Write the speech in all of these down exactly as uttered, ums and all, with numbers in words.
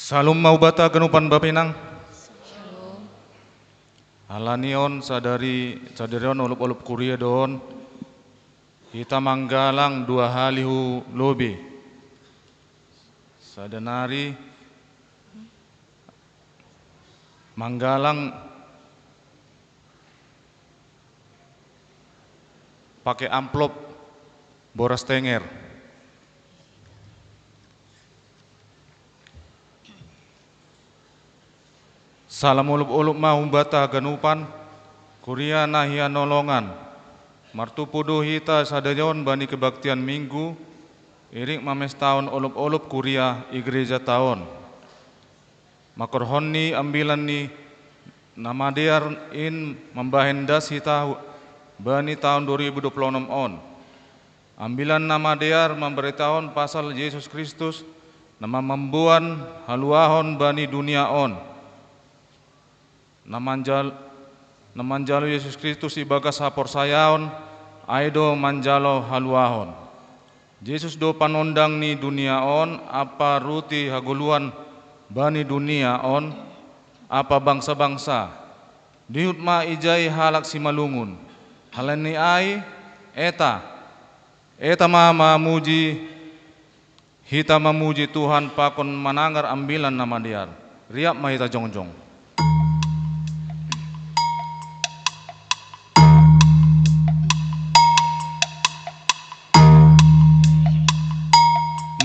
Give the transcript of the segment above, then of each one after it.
Salum ma hubata ganupan bapa inang. Alani on sadari, sadari on olup-olup kuria do on, hita manggalang dua hali hu lobi. Sada nari manggalang pake amplop boras tenger. Salum olup-olup ma hubata ganupan kuria na hianolongan. Martumpu do hita sadari on bani kebaktian Minggu, iring mamestahon olup-olup kuria i gerejata on. Mangkorhon ni ambilan ni na madear in mambahen das hita hu-, bani taon dua ribu dua puluh onom on. Ambilan na madear mambaritahon pasal Jesus Kristus na mamamboan haluahon bani dunia on. Na manjal-, na manjalo Jesus Kristus ibagas haporsayaon, ai do manjalo haluahon. Jesus do panondang ni dunia on, ampa ruti hagoluhan bani dunia on, ampa bangsa-bangsa. Dihut ma ijai halak simalungun. Halani ai, eta, eta ma mamuji, hita mamuji Tuhan pakon manangar ambilan na madear. Riap ma hita jongjong.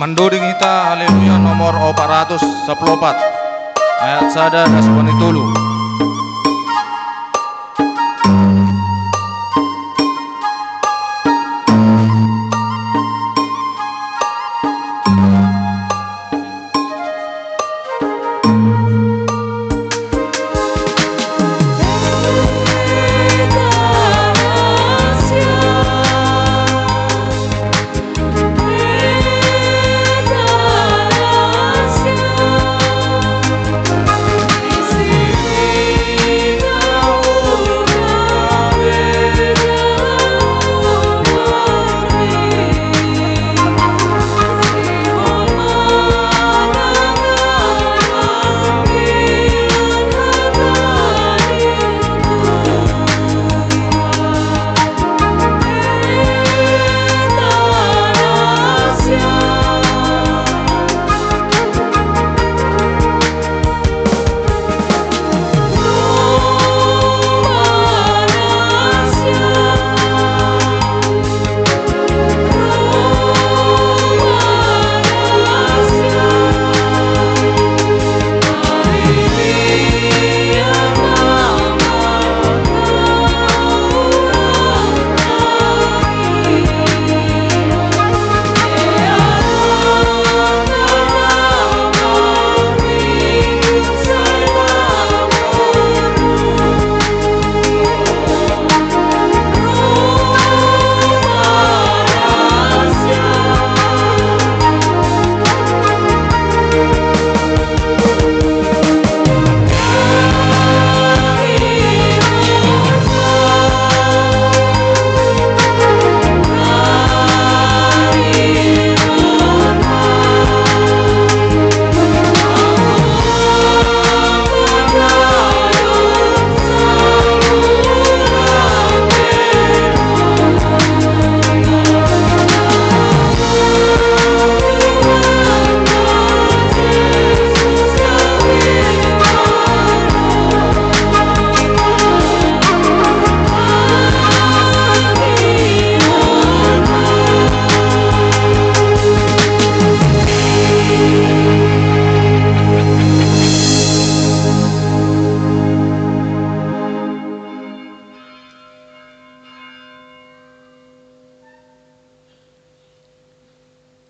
Mandoding hita Haleluya nomor opat ratus sapuluh opat, ayat sada das bani tolu.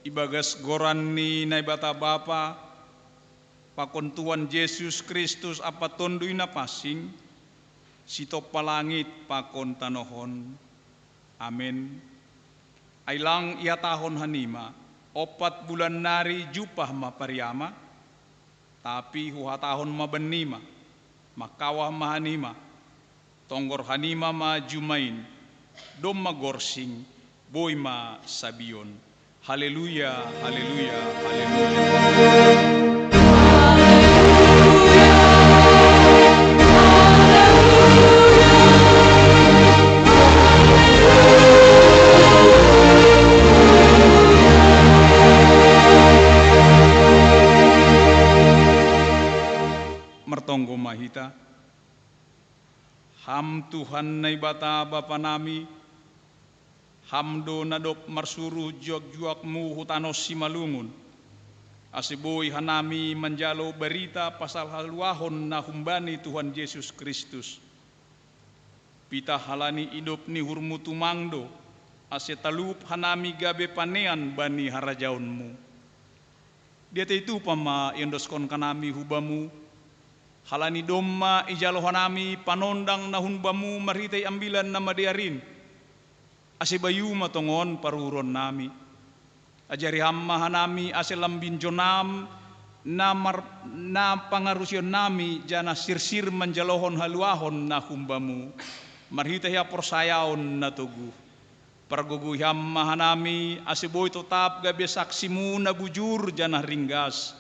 Ibagas goran ni Naibata Bapa, pakon Tuhan Jesus Kristus ampa Tonduy Napansing, sitompa langit pakon tanoh on. Amen. Ai lang ihatahon hanima, ompat bulan nari jumpah ma pariama, tapi huhatahon ma bannima, mangkawah ma hanima, tonggor hanima ma juma in, domma gorsing, boi ma sabion. Haleluya, haleluya, haleluya. Ham Tuhan Naibata Bapa nami, Ham do na dob marsuruh juak-juakmu hu tanoh simalungun, ase boi hanami manjalo barita pasal haluahon na humbani Tuhan Jesus Kristus. Pitah halani idop ni uhurmu tumang do, ase talup hanami gabe panean bani harajaonmu. Diatei tupa ma iondoskon hanami hu bamu, halani domma ijalo hanami panondang na hun bamu marhitei Ambilan Namadear in, ase bayu ma tongon paruhuron nami. Ajari ham ma hanami ase lambin jonam na, mar, na pangarusion nami janah sirsir manjalohon haluahon na humbamu, marhitei haporsayaon na toguh. Pargogoi ham ma hanami ase boi totap gabe saksimu na bujur janah ringgas,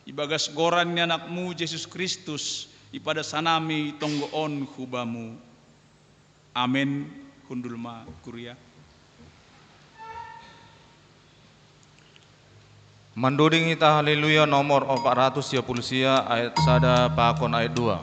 ibagas goran ni Anakmu Jesus Kristus, ipadas hanami tonggo on hu bamu. Amen. Hundul ma kuria. Mandoding hita Haleluya nomor opat ratus sia puluh sia, ayat sada pakon ayat dua.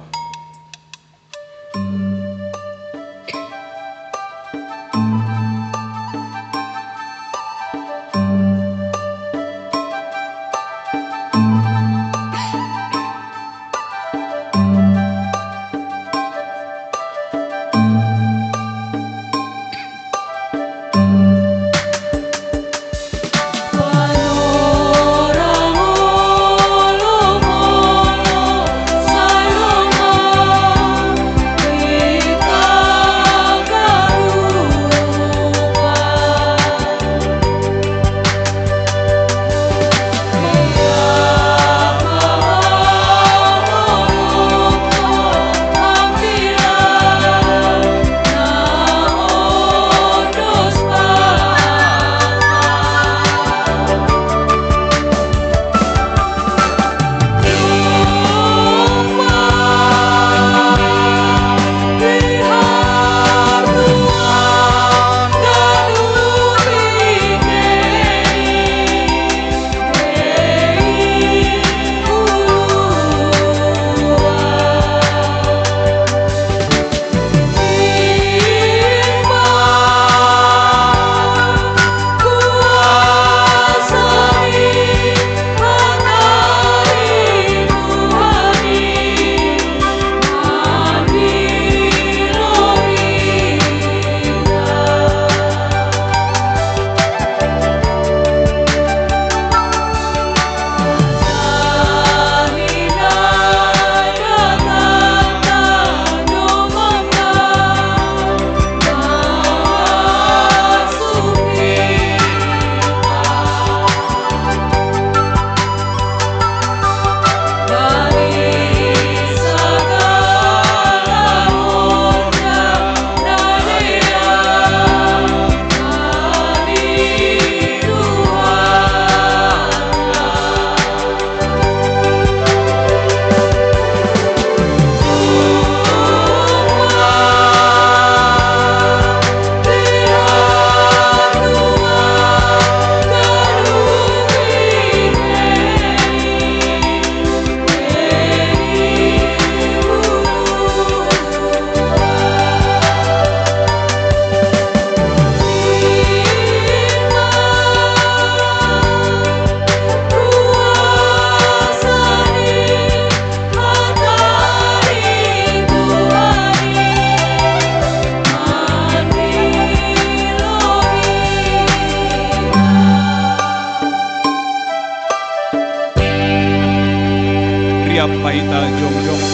Riap ma hita jongjong.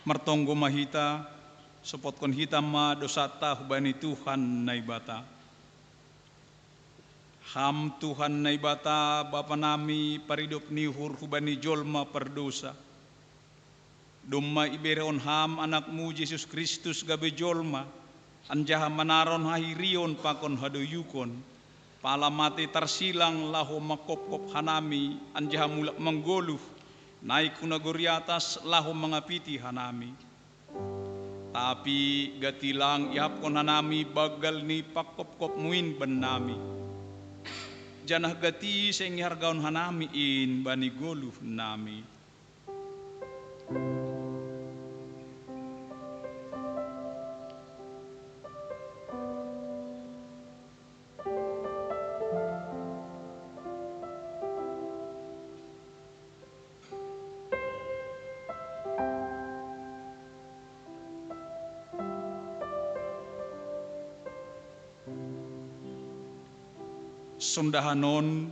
Martonggo ma hita, sopotkon hita ma dousanta hubani Tuhan Naibata. Ham Tuhan Naibata, Bapa nami, paridop ni uhur hubani jolma pardousa. Domma iberehon Ham Anakmu Jesus Kristus gabe jolma, anjaha manaron hahirion pakon hadoyukon, pala matei tarsilang laho manghophop hanami, anjaha mulak manggoluh, naik hu nagori atas laho mangapiti hanami. Tapi gati lang iahapkon hanami banggal ni panghophopmu in bannami. Janah gati seng ihargaon hanami in bani goluh nami. Sondahan on,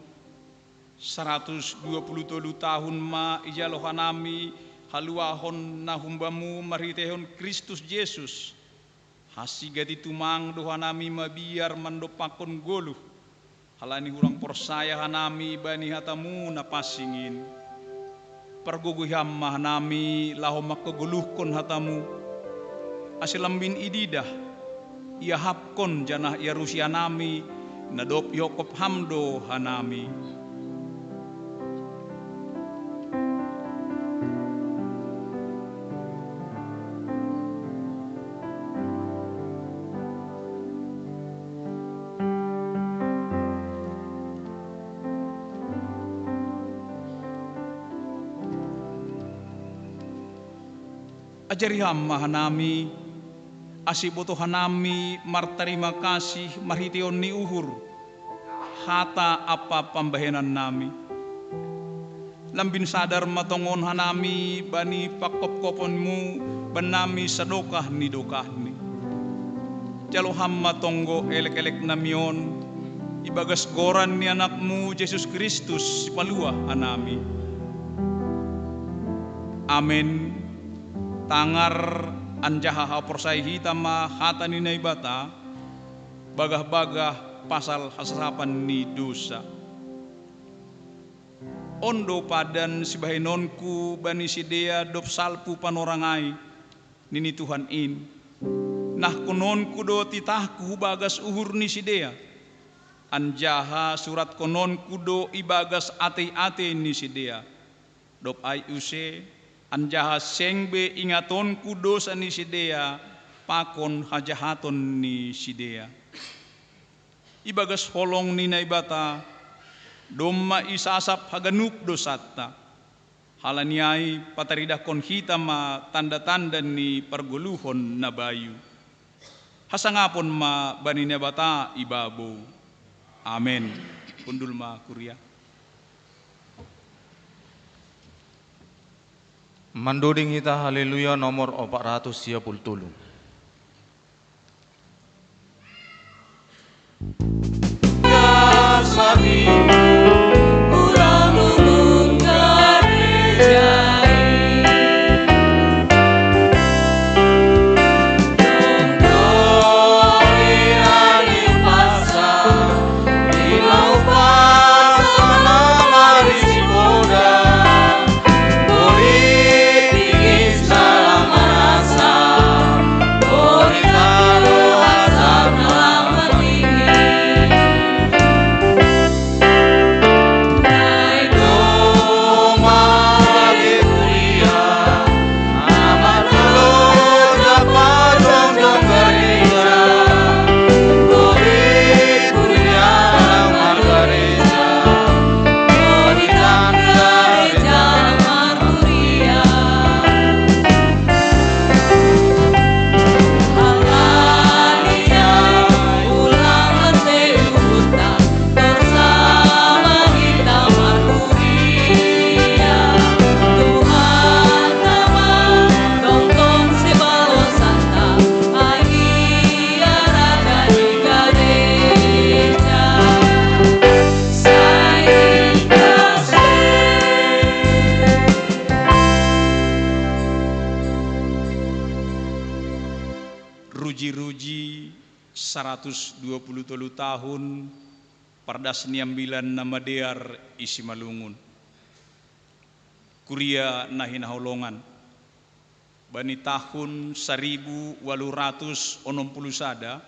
saratus dua puluh tolu tahun ma ijalo hanami haluahon na humbamu marhiteihon Kristus Jesus. Hansi gati tumang do hanami mabiar mandompakkon goluh, halani hurang porsaya hanami bani hatamu na pansing in. Pargogohi ham ma hanami laho mangkagoluhkon hatamu, ase lambin ididah, iahapkon janah iarusi hanami, na dob ihophop ham do hanami. Ajari ham ma hanami, ase ibotoh hanami martarima kasih marhiteion ni uhur, hata ampa pambahenannami. Lambin sadar ma tongon hanami bani pangkopkoponmu bannami sadokah ni dokahni. Jalo ham ma tonggo elekeleknami on, ibagas goran ni Anakmu Jesus Kristus Sipaluah hanami. Amen. Tangar anjaha haporsayai hita ma hata ni Naibata, bagah-bagah pasal hasasapan ni dousa. On do padan sibahenonku bani sidea dob salpu panorang ai, nini Tuhan in. Nahkononku do titahku hubagas uhur ni sidea, anjaha suratkononku do ibagas atei-atei ni sidea. Dob ai use, anjaha seng be ingatonku dousa ni sidea pakon hajahaton ni sidea. Ibagas holong ni Naibata, domma isasap haganup dousanta. Halani ai pataridahkon hita ma tanda-tanda ni pargoluhon na bayu. Hasangapon ma bani Naibata ibabo. Amen. Hundul ma kuria. Mandoding hita Haleluya nomor opat ratus sia puluh tolu. Ruji-ruji saratus dua puluh tolu tahun pardas ni ambilan na madear i Simalungun. Kuria na hinaholongan. Bani tahun saribu walu ratus onom puluh sada,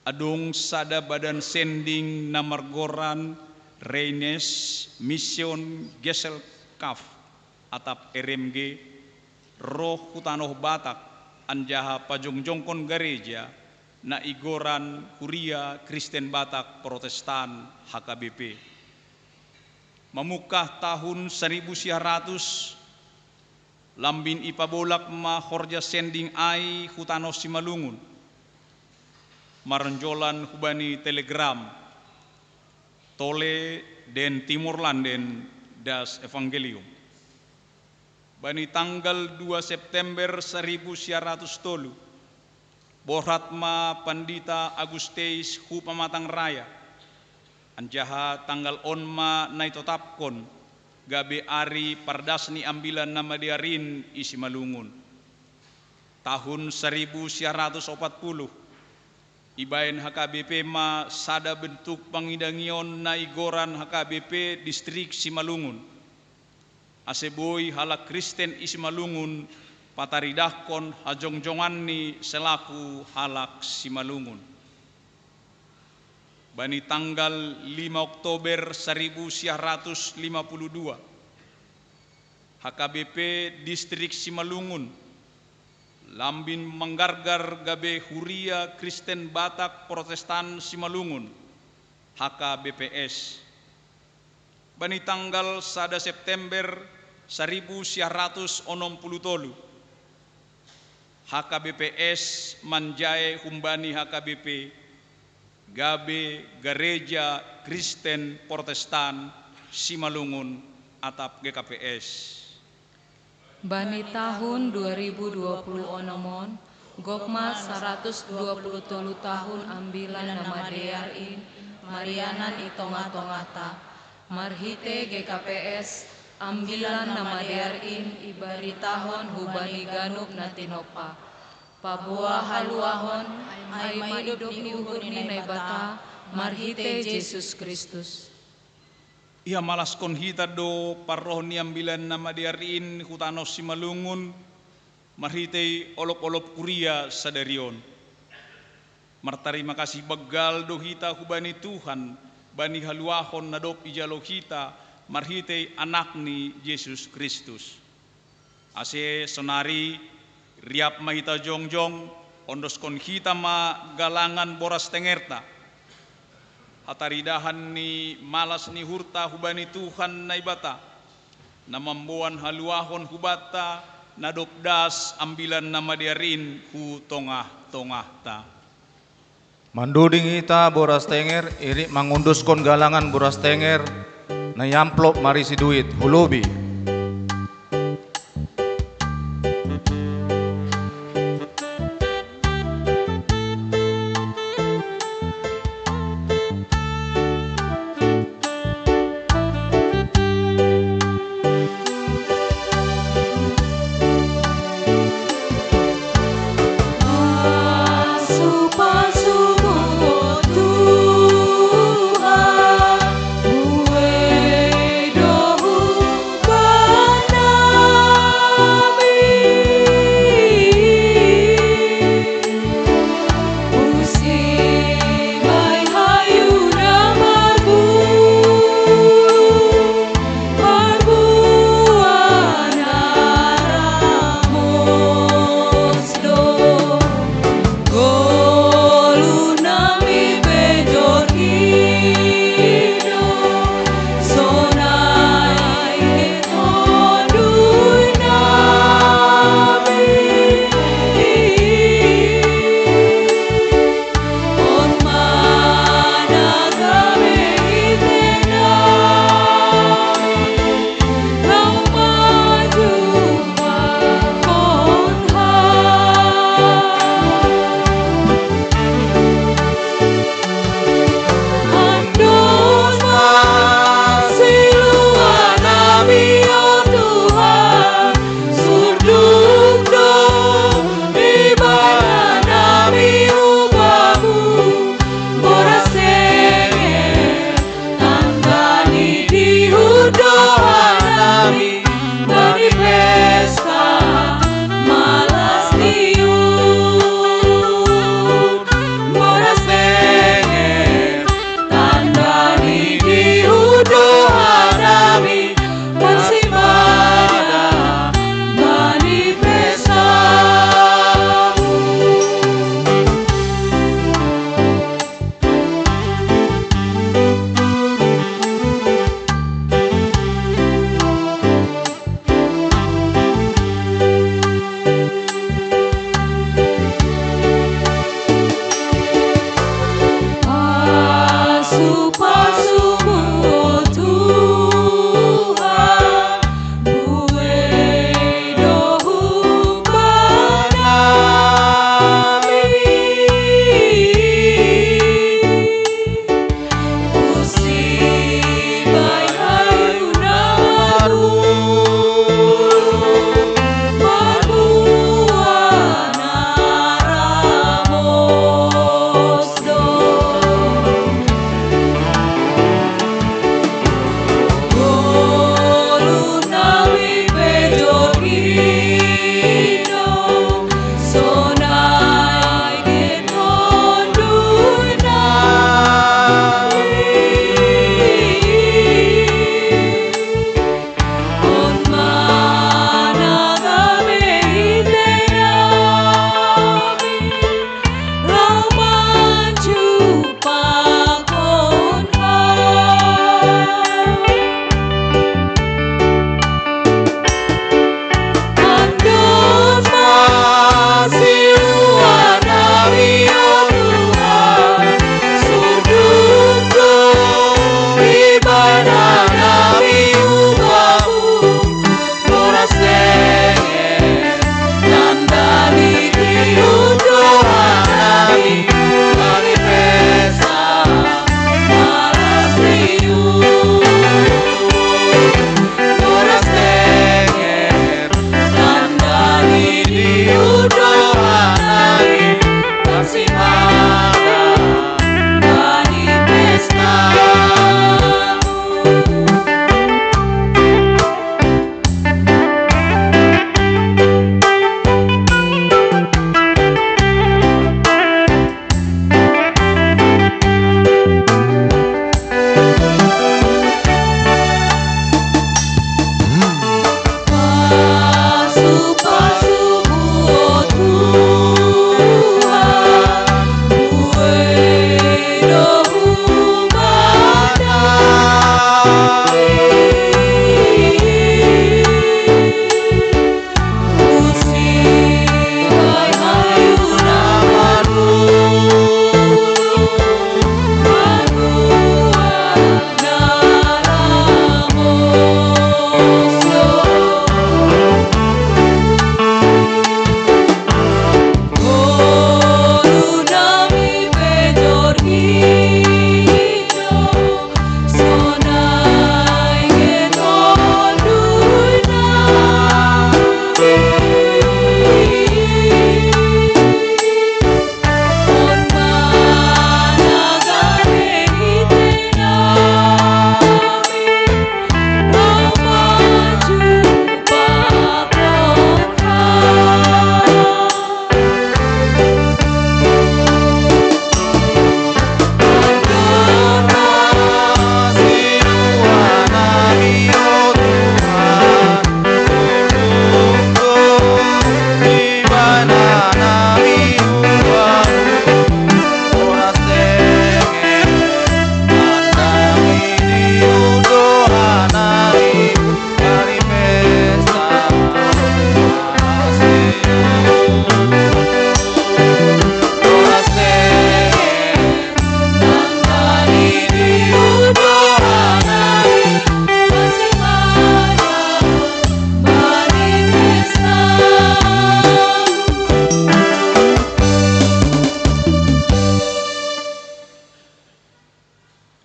adong sada badan sending na margoran Rheinische Missionsgesellschaft atap R M G, roh hu tanoh Batak, anjaha pajongjongkon gareja, na igoran Huria Kristen Batak Protestan, H K B P. Mamungkah tahun saribu sia ratus, lambin ipabolak ma horja sending ai hu tano Simalungun, maronjolan hubani telegram, Tole den Timor Landen das Evangelium. Bani tanggal dua September saribu sia ratus tolu, borhat ma Pandita Agusteis hu Pamatang Raya, anjaha tanggal on ma na itotapkon gabe ari pardas ni Ambilan Namadear in i Simalungun. Tahun saribu sia ratus opat puluh, ibaen H K B P ma sada bentuk pangidangion na igoran H K B P Distrik Simalungun, ase boi halak Kristen i Simalungun pataridahkon hajongjonganni selaku halak Simalungun. Bani tanggal lima Oktober saribu sia ratus lima puluh dua, H K B P Distrik Simalungun lambin manggargar gabe Huria Kristen Batak Protestan Simalungun, H K B P S. Bani tanggal sada September saribu sia ratus onom puluh tolu, H K B P S manjae humbani H K B P gabe Gareja Kristen Protestan Simalungun atap G K P S. Bani tahun dua ribu dua puluh onom on, gok ma saratus dua puluh tolu tahun Ambilan Namadear in marianan i tongah-tongahta, marhite G K P S, Ambilan Namadear in ibaritahon hubani ganup na tinompa. Paboa haluahon, ai ma idop ni uhur ni Naibata, marhite Jesus Kristus. Ihamalaskon hita do parroh ni Ambilan Namadear in hu tano Simalungun, marhitei olop-olop kuria sadari on. Martarima kasih banggal do hita hubani Tuhan, bani haluahon na dob ijalo hita, marhitei Anakni Jesus Kristus. Ase sonari riap ma hita jongjong, ondoskon hita ma galangan boras tengerta, hataridahan ni malas ni uhurta hubani Tuhan Naibata, na mamboan haluahon hubanta, na dob das Ambilan Namadear in hu tongah-tongahta. Manduding hita boras tenger, irik mangunduskon galangan boras tenger, na i amplop marisi duit, hu lobi.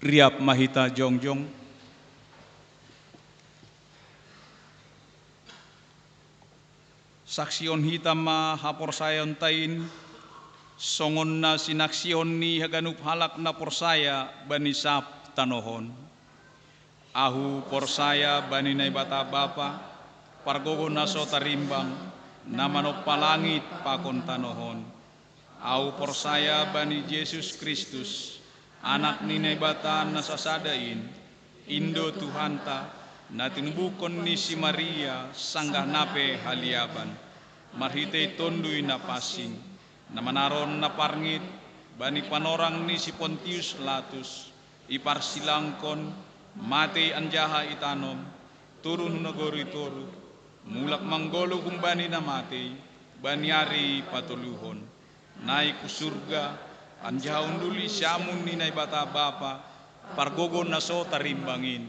Riap ma hita jongjong. Saksihon hita ma haporsayaonta in, songon na sinaksihon ni haganup halak na porsaya bani sab tanoh on. Ahu porsaya bani Naibata Bapa, pargogo na so tarimbang, na manompa langit pakon tanoh on. Ahu porsaya bani Jesus Kristus, Anak ni Naibata na sasada in, in do Tuhanta, na tinubuhon ni si Maria sanggah na pe haliaban, marhitei Tonduy Napansing, na manaron na parngit bani panorang ni si Pontius Latus, iparsilangkon, matei anjaha itanom, turun hu nagori toruh, mulak manggoluh humbani na matei, bani ari patoluhon. Naik hu surga, anjaha hundul i siamun ni Naibata Bapa, pargogo na so tarimbang in.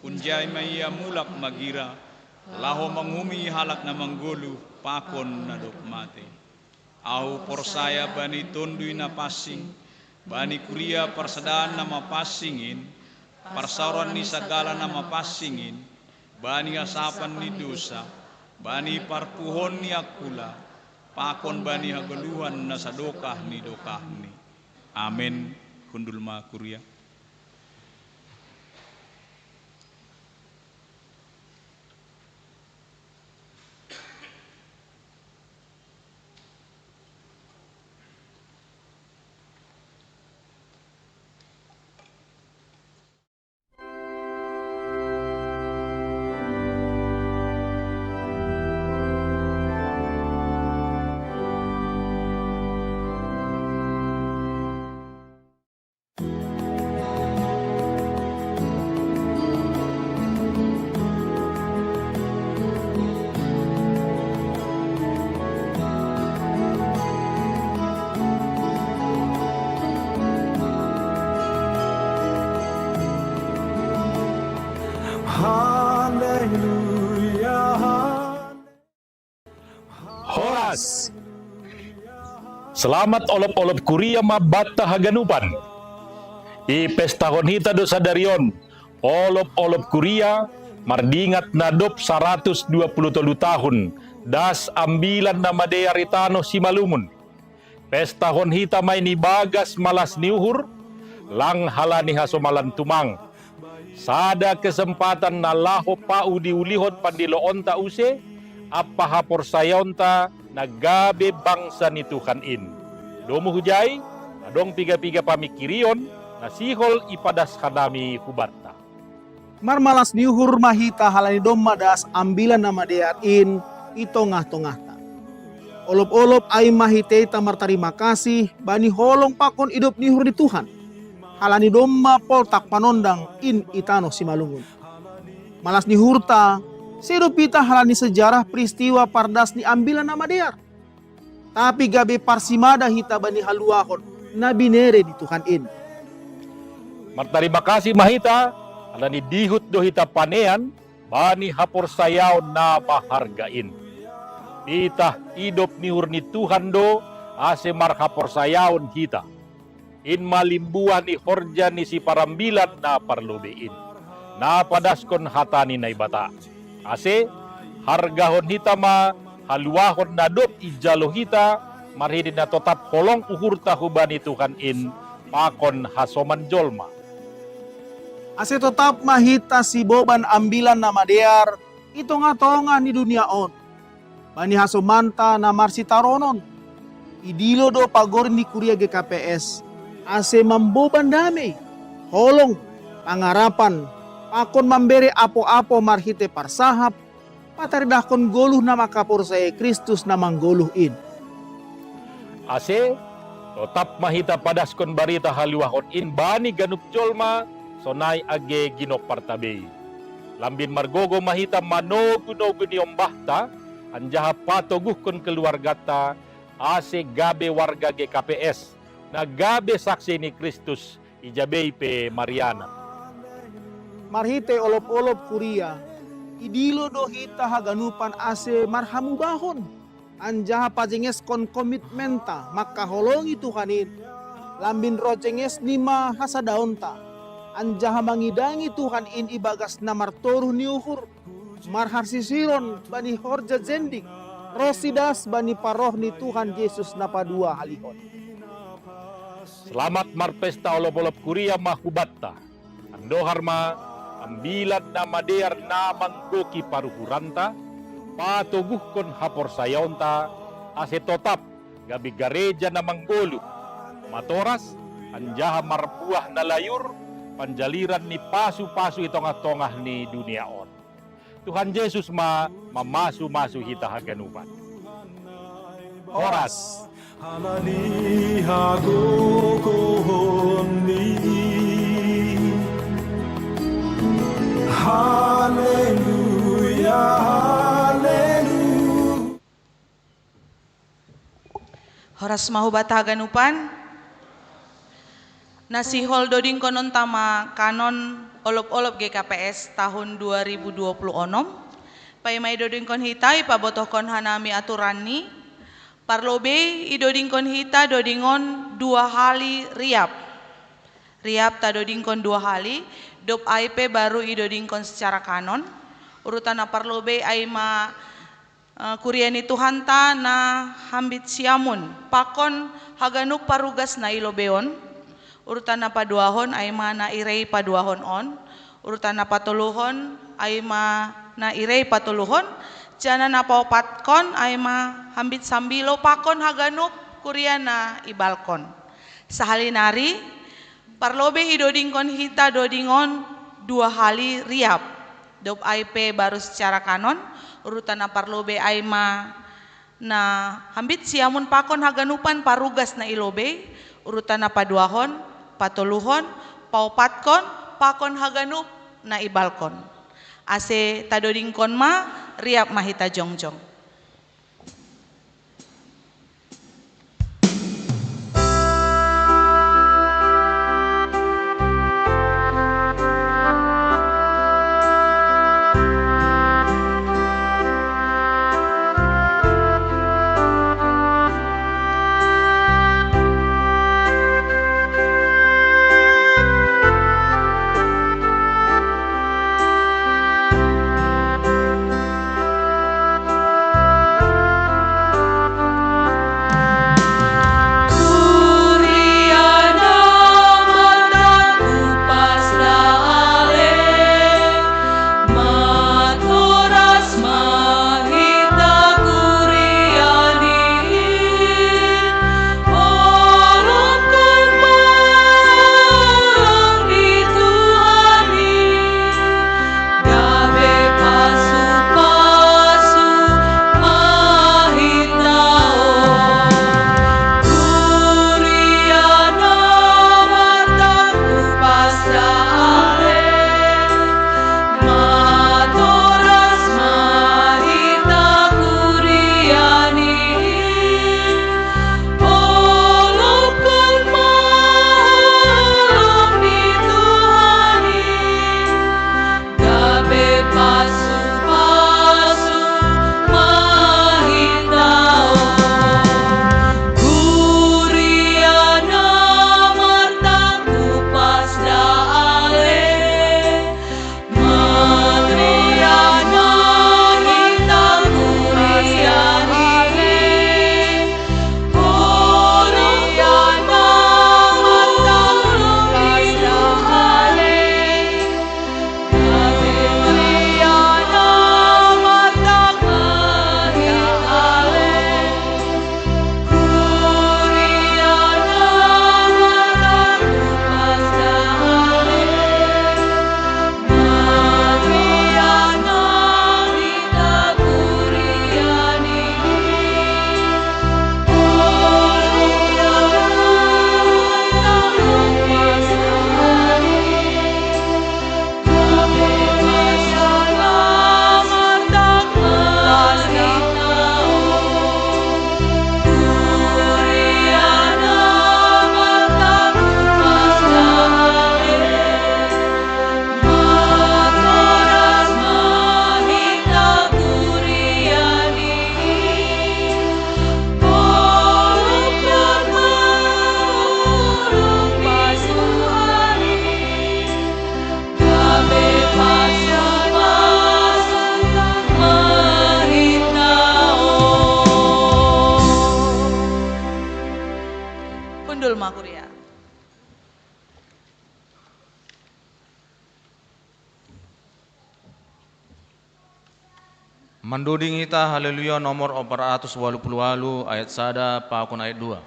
Hunjai ma ia mulak magira, laho manguhumi halak na manggoluh pakon na dob matei. Ahu porsaya bani Tonduy Napansing, bani kuria parsadaan na mapansing in, parsaoran ni sagala na mapansing in, bani hasapan ni dousa, bani parpuhoon ni angkula, pakon bani hagoluhan na sadokah ni dokahni. Amen. Hundul ma kuria. Haleluya, haleluya. Horas. Selamat olop-olop kuria ma banta haganupan. Ipestahon hita do sadari on olop-olop kuria, mardingat na dob saratus dua puluh tolu tahun das Ambilan Namadear i tanoh Simalungun. Pestahon hita ma i ni bagas malas ni uhur, lang halani hasomalan tumang. Sada kesempatan na laho pauliulihon pandiloonta use, ampa haporsayaonta na gabe bangsa ni Tuhan in. Domu hujai, adong piga-piga pamingkirion, na sihol ipadas hanami hubanta. Marmalas ni uhur ma hita halani domma das Ambilan Namadear in i tongah-tongahta. Olop-olop ai ma hiteita martarima kasih bani holong pakon idop ni uhur ni Tuhan, halani domma poltak panondang in i tanoh Simalungun. Malas ni uhurta, sedo hita halani sejarah peristiwa pardas ni Ambilan Namadear. Tapi gabe parsimada hita bani haluahon na binere ni Tuhan in. Martarima kasih ma hita, halani dihut do hita panean bani haporsayaon na maharga in. Pitah idop ni uhur ni Tuhan do, ase marhaporsayaon hita. In ma limbuah ni horja ni siparambilan na parlobei in, na padaskon hata ni Naibata. Ase, hargahon hita ma haluahon na dob ijalo hita, marhitei na totap holong uhurta hubani Tuhan in pakon hasoman jolma. Ase totap ma hita siboban Ambilan Namadear i tongah-tongah ni dunia on. Bani hasomanta na marsitaronon, idilo do pagori ni kuria G K P S ase mamboban damei, holong, pangarapan, pakon mambere apo-apo marhitei parsahap, pataridahkon goluh na manghaporsayai Kristus na manggoluh in. Ase, totap ma hita padaskon barita haluahon in bani ganup jolma, sonai age ginomparta bei. Lambin margogoh ma hita manogu-nogu niombahta, anjaha patoguhkon keluarganta, ase gabe warga G K P S, na gabe saksi ni Kristus, ija bei pe marianan. Marhitei olop-olop kuria, idilo do hita haganupan ase marhamubahon, anjaha pajengeshon komitmenta mangkaholongi Tuhan in, lambin roh jengesni ma hasadaonta, anjaha mangidangi Tuhan in ibagas na martoruh ni uhur, marharsisiron bani horja jendik, ronsi das bani paroh ni Tuhan Jesus na paduahalihon. Selamat marpesta olop-olop kuria ma hubanta. Andohar ma, Ambilan Namadear na manggohi paruhuranta, patoguhkon haporsayaonta, ase totap gabe gareja na manggoluh, matoras, anjaha marbuah na layur, panjaliran ni pasu-pasu i tongah-tongah ni dunia on. Tuhan Jesus ma mamasu-masu hita haganupan. Horas. Halani hagogohonni. Haleluya, haleluya. Horas ma hubanta haganupan. Na sihol dodingkononta ma kanon olop-olop G K P S tahun dua ribu dua puluh onom. Paima idodingkon hita, ipabotohkon hanami aturanni. Parlobei idodingkon hita dodingon dua hali riap. Riap tadodingkon dua hali, dob ai pe baru idodingkon secara kanon. Urutan na parlobei ai ma eh, kuria ni Tuhanta na hambit siamun, pakon haganup parugas na i lobei on. Urutan na paduahon ai ma na i rei paduahon on. Urutan na patoluhon ai ma na i rei patoluhon. Janah na paopatkon ai ma hambit sambilo pakon haganup kuria na ibalkon. Sahali nari, parlobei idodingkon hita dodingon dua hali riap. Dob ai pe baru secara kanon, urutan na parlobei ai ma na hambit siamun pakon haganupan parugas na i lobei, urutan na paduahon, patoluhon, paopatkon, pakon haganup na ibalkon. Ase tadodingkon ma, riap ma hita jongjong. Undul ma kuria. Mandoding hita Haleluya nomor opat ratus walu puluh walu ayat sada pakon ayat dua.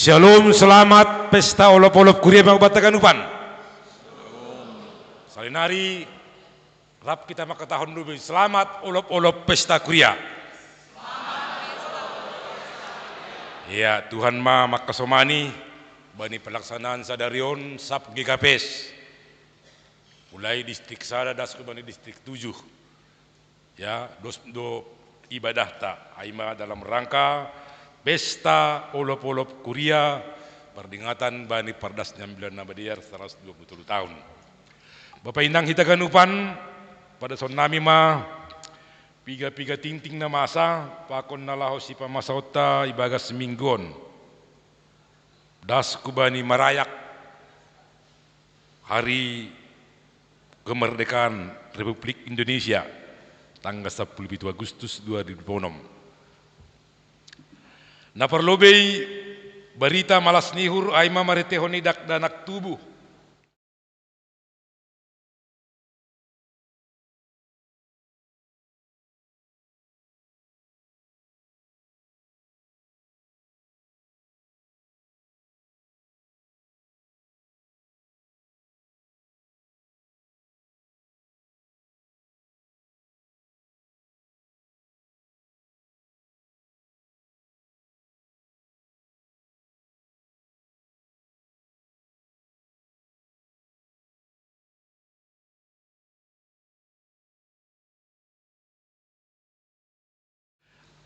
Shalom, selamat pesta olop-olop kuria ma hubanta ganupan. Saonari rap hita mangkatahon dope, selamat olop-olop pesta kuria. Ya, Tuhan ma mangkasomani bani pelaksanaan sadari on sab G K P S. Mulai distrik sada das hubani distrik tujuh. Ya, dos do ibadahta, ai ma dalam rangka pesta olop-olop kuria, pardingatan bani pardas ni Ambilan Nabadear saratus dua puluh tolu taon. Bapa inang hita ganupan, padasonnami ma piga-piga tingting na masa, pakon na laho sipamasaonta ibagas minggu on. Das hubani marayak Hari Kemerdekaan Republik Indonesia, tanggal sapuluh pitu Agustus dua ribu dua puluh enam. Na parlobei, barita malas ni uhur ai ma maretehon ni dakdanak tubuh.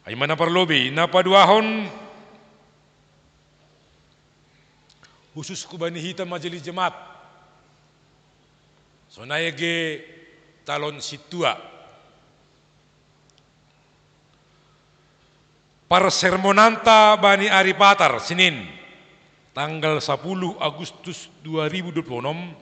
Ai ma na parlobei, na paduahon, husus hubani hita majelis jemaat, sonai age talon sintua. Parsermonanta bani ari Patar, Senin, tanggal sapuluh Agustus dua ribu dua puluh enam,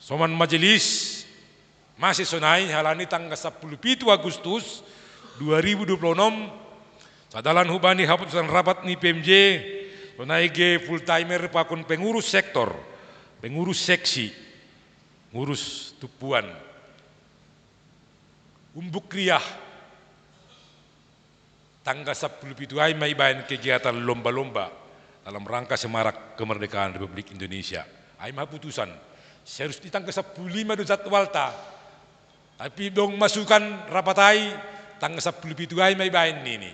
Soman majelis, masih sonai halani tanggal sampulu pitu Agustus dua ribu dua puluh enam, sadalan hubani haputusan rapat ni P M J, sonai ge full timer pakon pengurus sektor, pengurus seksi, ngurus tumpuan. Umbuk riah, tanggal sampulu pitu ai ma ibaen kegiatan lomba-lomba dalam rangka semarak kemerdekaan Republik Indonesia. Ai ma haputusan, serius di tanggal sampulu lima do jadwalta. Tapi dong masukan rapat ai, tanggal sampulu pitu ai ma ibaen nini.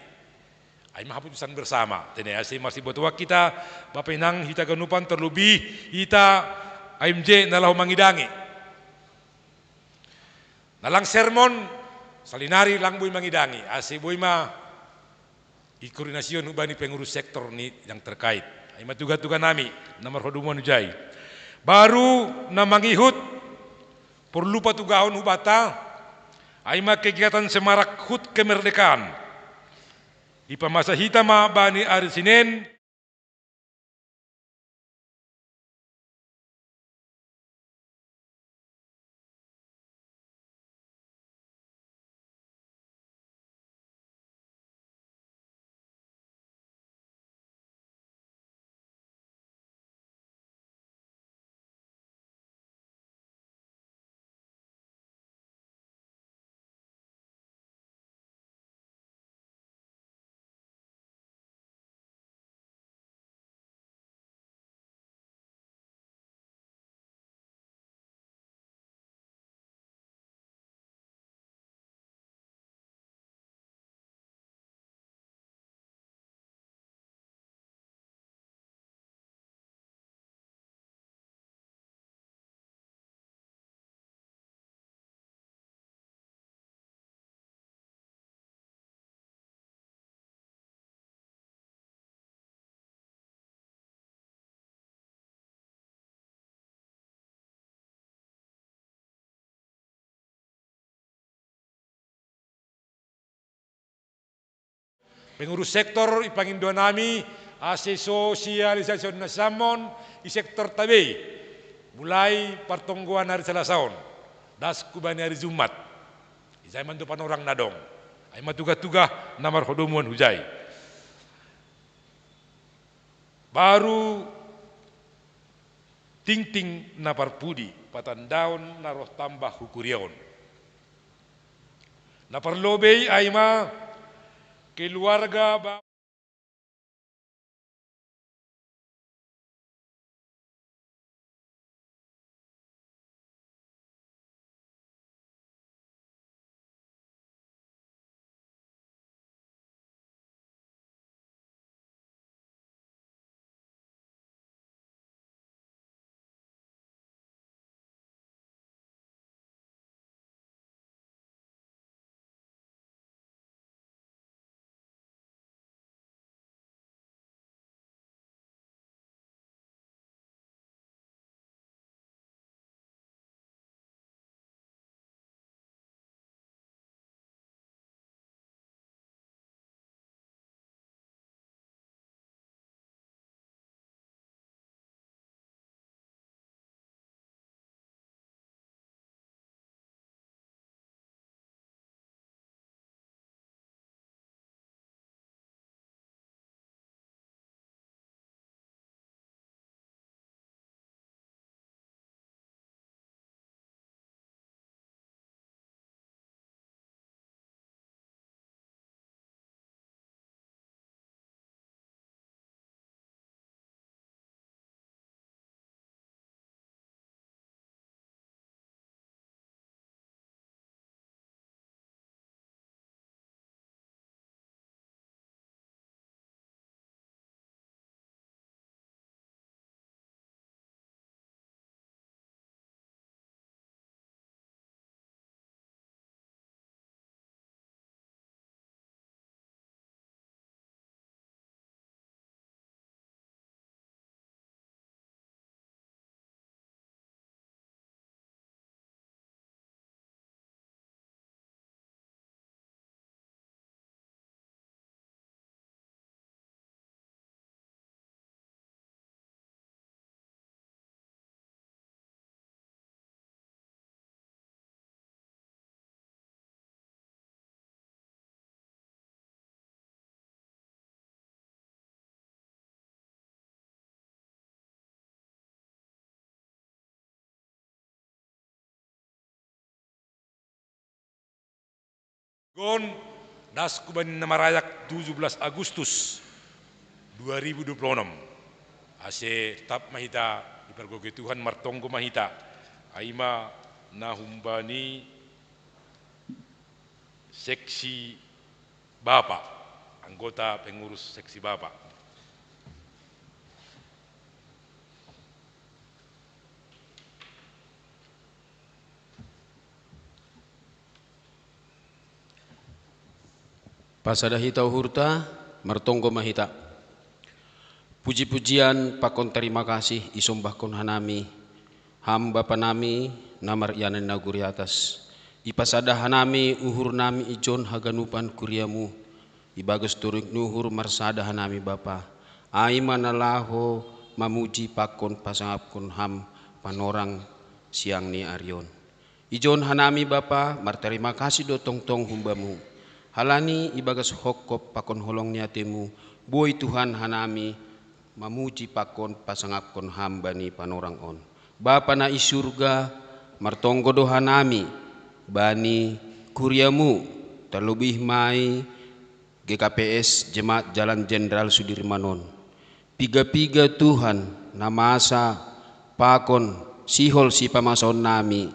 Ai ma haputusan bersama. Tene ase masibotoak hita, bapenang hita ganupan terlebih hita A M J na laho mangidangi. Na lang sermon, salinari lang boi mangidangi, ase boi ma i koordinasian hubani pengurus sektor ni yang terkait. Ai ma tuga-tuga nami, na marhadomuan hujai. Baru na mangihut, porlu patugahon hubata, ai ma kegiatan semarak hut kemerdekaan. Ipamasa hita ma bani ari Sinen, pengurus sektor, ipangindo nami ase sosialisasi na samon i sektor tabei. Mulai partonggoan ari Salasa on, das hubani ari Jumat. Ijai ma do panorang na dong. Ai ma tuga-tuga na marhadomuan hujai. Baru tingting na parpudi, patandaon na roh tambah hu kuria on. Na parlobei ai ma keluarga ba- Gon, das kuban na marayak tujuh belas Agustus dua ribu dua puluh enam. Ase tetap mahita ipargoge Tuhan, martonggo mahita. Aima na humbani seksi Bapak, anggota pengurus seksi Bapak. Pasada hita uhurta, martonggo mahita. Puji-pujian pakon terima kasih isombahkon hanami Ham Bapa nami, na marianan nagori atas. Ipasada hanami uhur nami ijon haganupan kuriamu, ibagas toruik ni uhur marsada hanami Bapa. Aima na laho mamuji pakon pasangapkon Ham panorang siang ni arion. Ijon hanami Bapa, martarima kasih do tongtong humbamu. Halani ibagas hongkop pakon holong ni atemu, boi Tuhan hanami mamuji pakon pasangapkon Ham bani panorang on. Bapa na i surga, martonggo do hanami bani kuriamu, terlebih mai G K P S Jemaat Jalan Jenderal Sudirman on. Piga-piga Tuhan na masa pakon sihol sipamasaon nami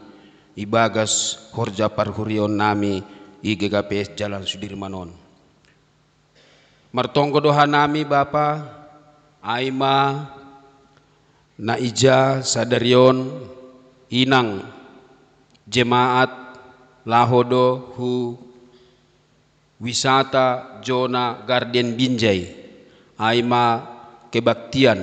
ibagas horja parhurion nami i G K P S Jalan Sudirman on. Martonggo do hanami Bapa, aima na ija sadarion inang jemaat laho do hu wisata jona Garden Binjai, aima kebaktian.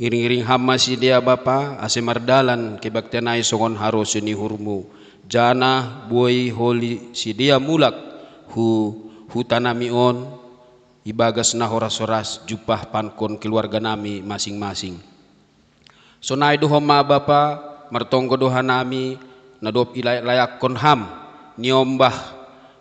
Iring-iring Ham ma sidea Bapa, ase mardalan kebaktian ai songon harosuh ni uhurmu. Janah boi holi sidea mulak hu huta nami on, ibagas na horas-horas jumpah pankon keluarga nami masing-masing. Sonai do homa Bapa, martonggo do hanami, na dob ilayak-layakkon Ham niombah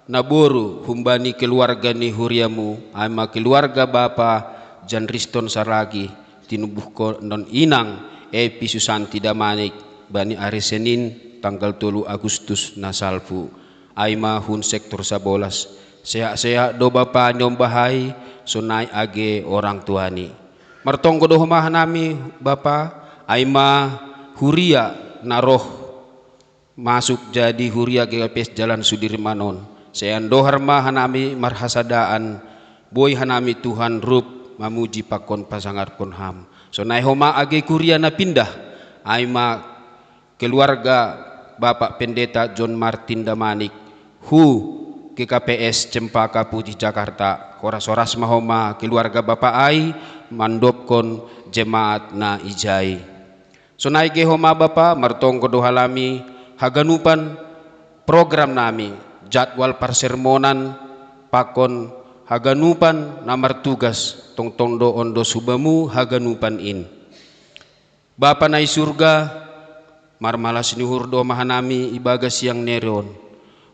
naboru humbani keluarga ni huriamu, aima keluarga Bapa Jan Riston Saragi, tinubuhkon inang Epi Susanti Damanik bani ari Senin tanggal tolu Agustus na salpu. Aima hun sektor sabolas. Sehat-sehat do Bapa niombah ai, sonai age orang tuani. Martonggo do homa hanami Bapa, aima huria na roh masuk jadi huria G K P S Jalan Sudirman on. Sean dohar ma hanami marhasadaan, boi hanami Tuhan rup mamuji pakon pasangarkon Ham. Sonai homa age kuria na pindah, aima keluarga Bapak Pendeta John Martin Damanik hu G K P S Cempaka Putih Jakarta. Horas-horas ma homa keluarga Bapak ai mandobkon jemaat na ijai. Sonai ge homa Bapa, martonggo do hanami haganupan program nami, jadwal parsermonan pakon haganupan na martugas, tongtong do ondos hubamu haganupan in. Bapa na i surga, marmalas ni uhur do ma hanami ibagas siang ni ari on,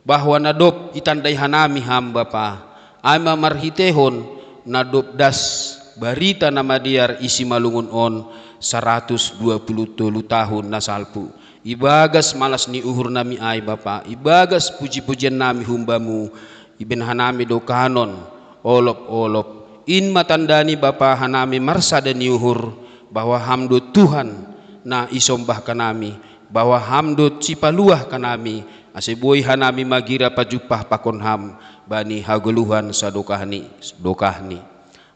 bahwa na dob itandai hanami Ham Bapa, aima marhitehon na dob das barita na madear i Simalungun on saratus dua puluh tolu tahun na salpu. Ibagas malas ni uhur nami ai Bapa, ibagas puji-pujian nami humbamu, ibaen hanami do kanon olop-olop. In ma tanda ni Bapa hanami marsada ni uhur, bahwa Ham do Tuhan na isombah hanami, bahwa Ham do sipaluah hanami, ase boi hanami magira pajumpah pakon Ham bani hagoluhan sadokahni dokahni.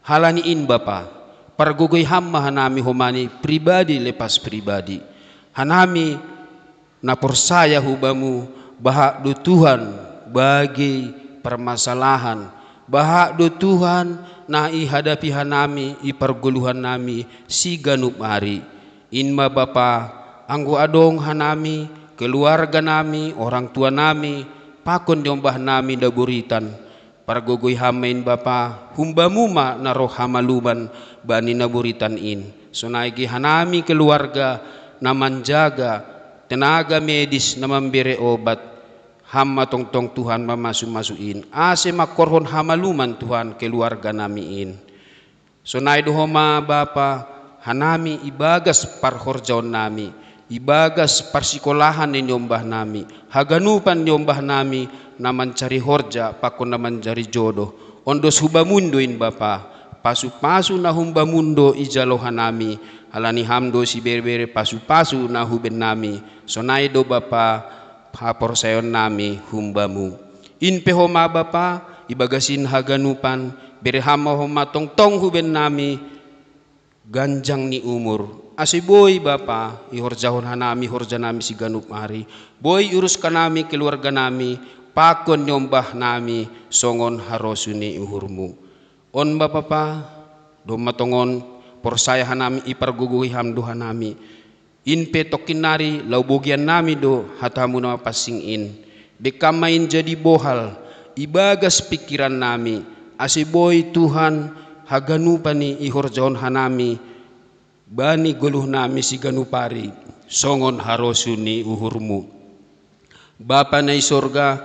Halani in Bapa, pargogoi Ham ma hanami homani pribadi lepas pribadi. Hanami na porsaya hubamu, bahak do Tuhan bagei parmasalahan, bahak do Tuhan na ihadapi hanami i pargoluhan nami siganup ari. In ma Bapa, anggo adong hanami, keluarga nami, orang tua nami, pakon niombah nami na boritan, pargogoi Ham ma in Bapa, humbamu ma na roh hamaluman bani na boritan in. Sonai ge hanami keluarga na manjaga, tenaga medis na mambere obat, Ham ma tongtong Tuhan mamasu-masu in, ase mangkorhon hamaluman Tuhan keluarga nami in. Sonai do homa Bapa, hanami ibagas parhorjaon nami, ibagas parsikolahan ni niombah nami, haganupan niombah nami, na mancari horja pakon na mancari jodoh. Ondos hu Bamu do in Bapa, pasu-pasu na hum Bamu do ijalo hanami, halani Ham do siberebere pasu-pasu na hubaen nami, sonai do Bapa, haporsayaon nami hum Bamu. In pe homa Bapa, ibagas in haganupan, bere Ham ma homa tongtong hubaen nami, ganjang ni umur. Ase boi Bapa, ihorjahon hanami horja nami siganup ari, boi iurus hanami keluarga nami, pakon niombah nami, songon harosuh ni uhurMu. On ma Bapa, domma tongon porsaya hanami ipargogohi Ham do hanami. In pe tongkin nari laho bogian nami do hataMu na mapansing in. Dengkan ma in jadi bohal, ibagas pingkiran nami, ase boi Tuhan haganupan ni ihorjahon hanami, bani goluh nami siganup ari, songon harosuh ni uhurMu. Bapa na i sorga,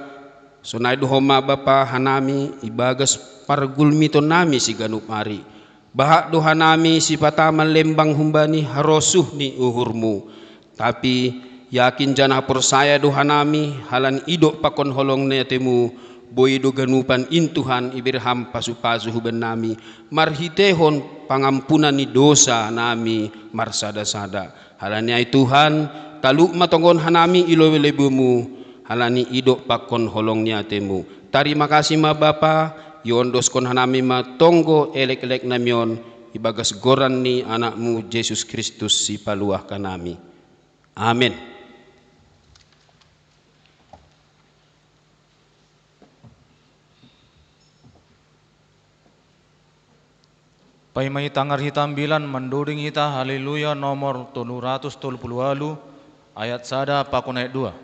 sonai do homa Bapa hanami ibagas pargulmiton nami siganup ari. Bahat do hanami sipata manlembang humbani harosuh ni uhurMu. Tapi yakin janah porsaya do hanami, halani idop pakon holong ni ateMu, boi do ganupan in Tuhan ibere Ham pasu-pasu hubaen nami, marhiteihon pangampunan ni dosa nami marsada-sada. Halani ai Tuhan, talup ma tongon hanami i lobei-lobeiMu, halani idop pakon holong ni ateMu. Tarima kasih ma Bapa, iondoskon hanami ma tonggo elek-elek nami on, ibagas goran ni AnakMu Jesus Kristus Sipaluah hanami. Amen. Paima hita ngar hita ambilan mandoding hita Haleluya nomor tolu ratus tolu puluh walu, ayat sada pakon ayat dua.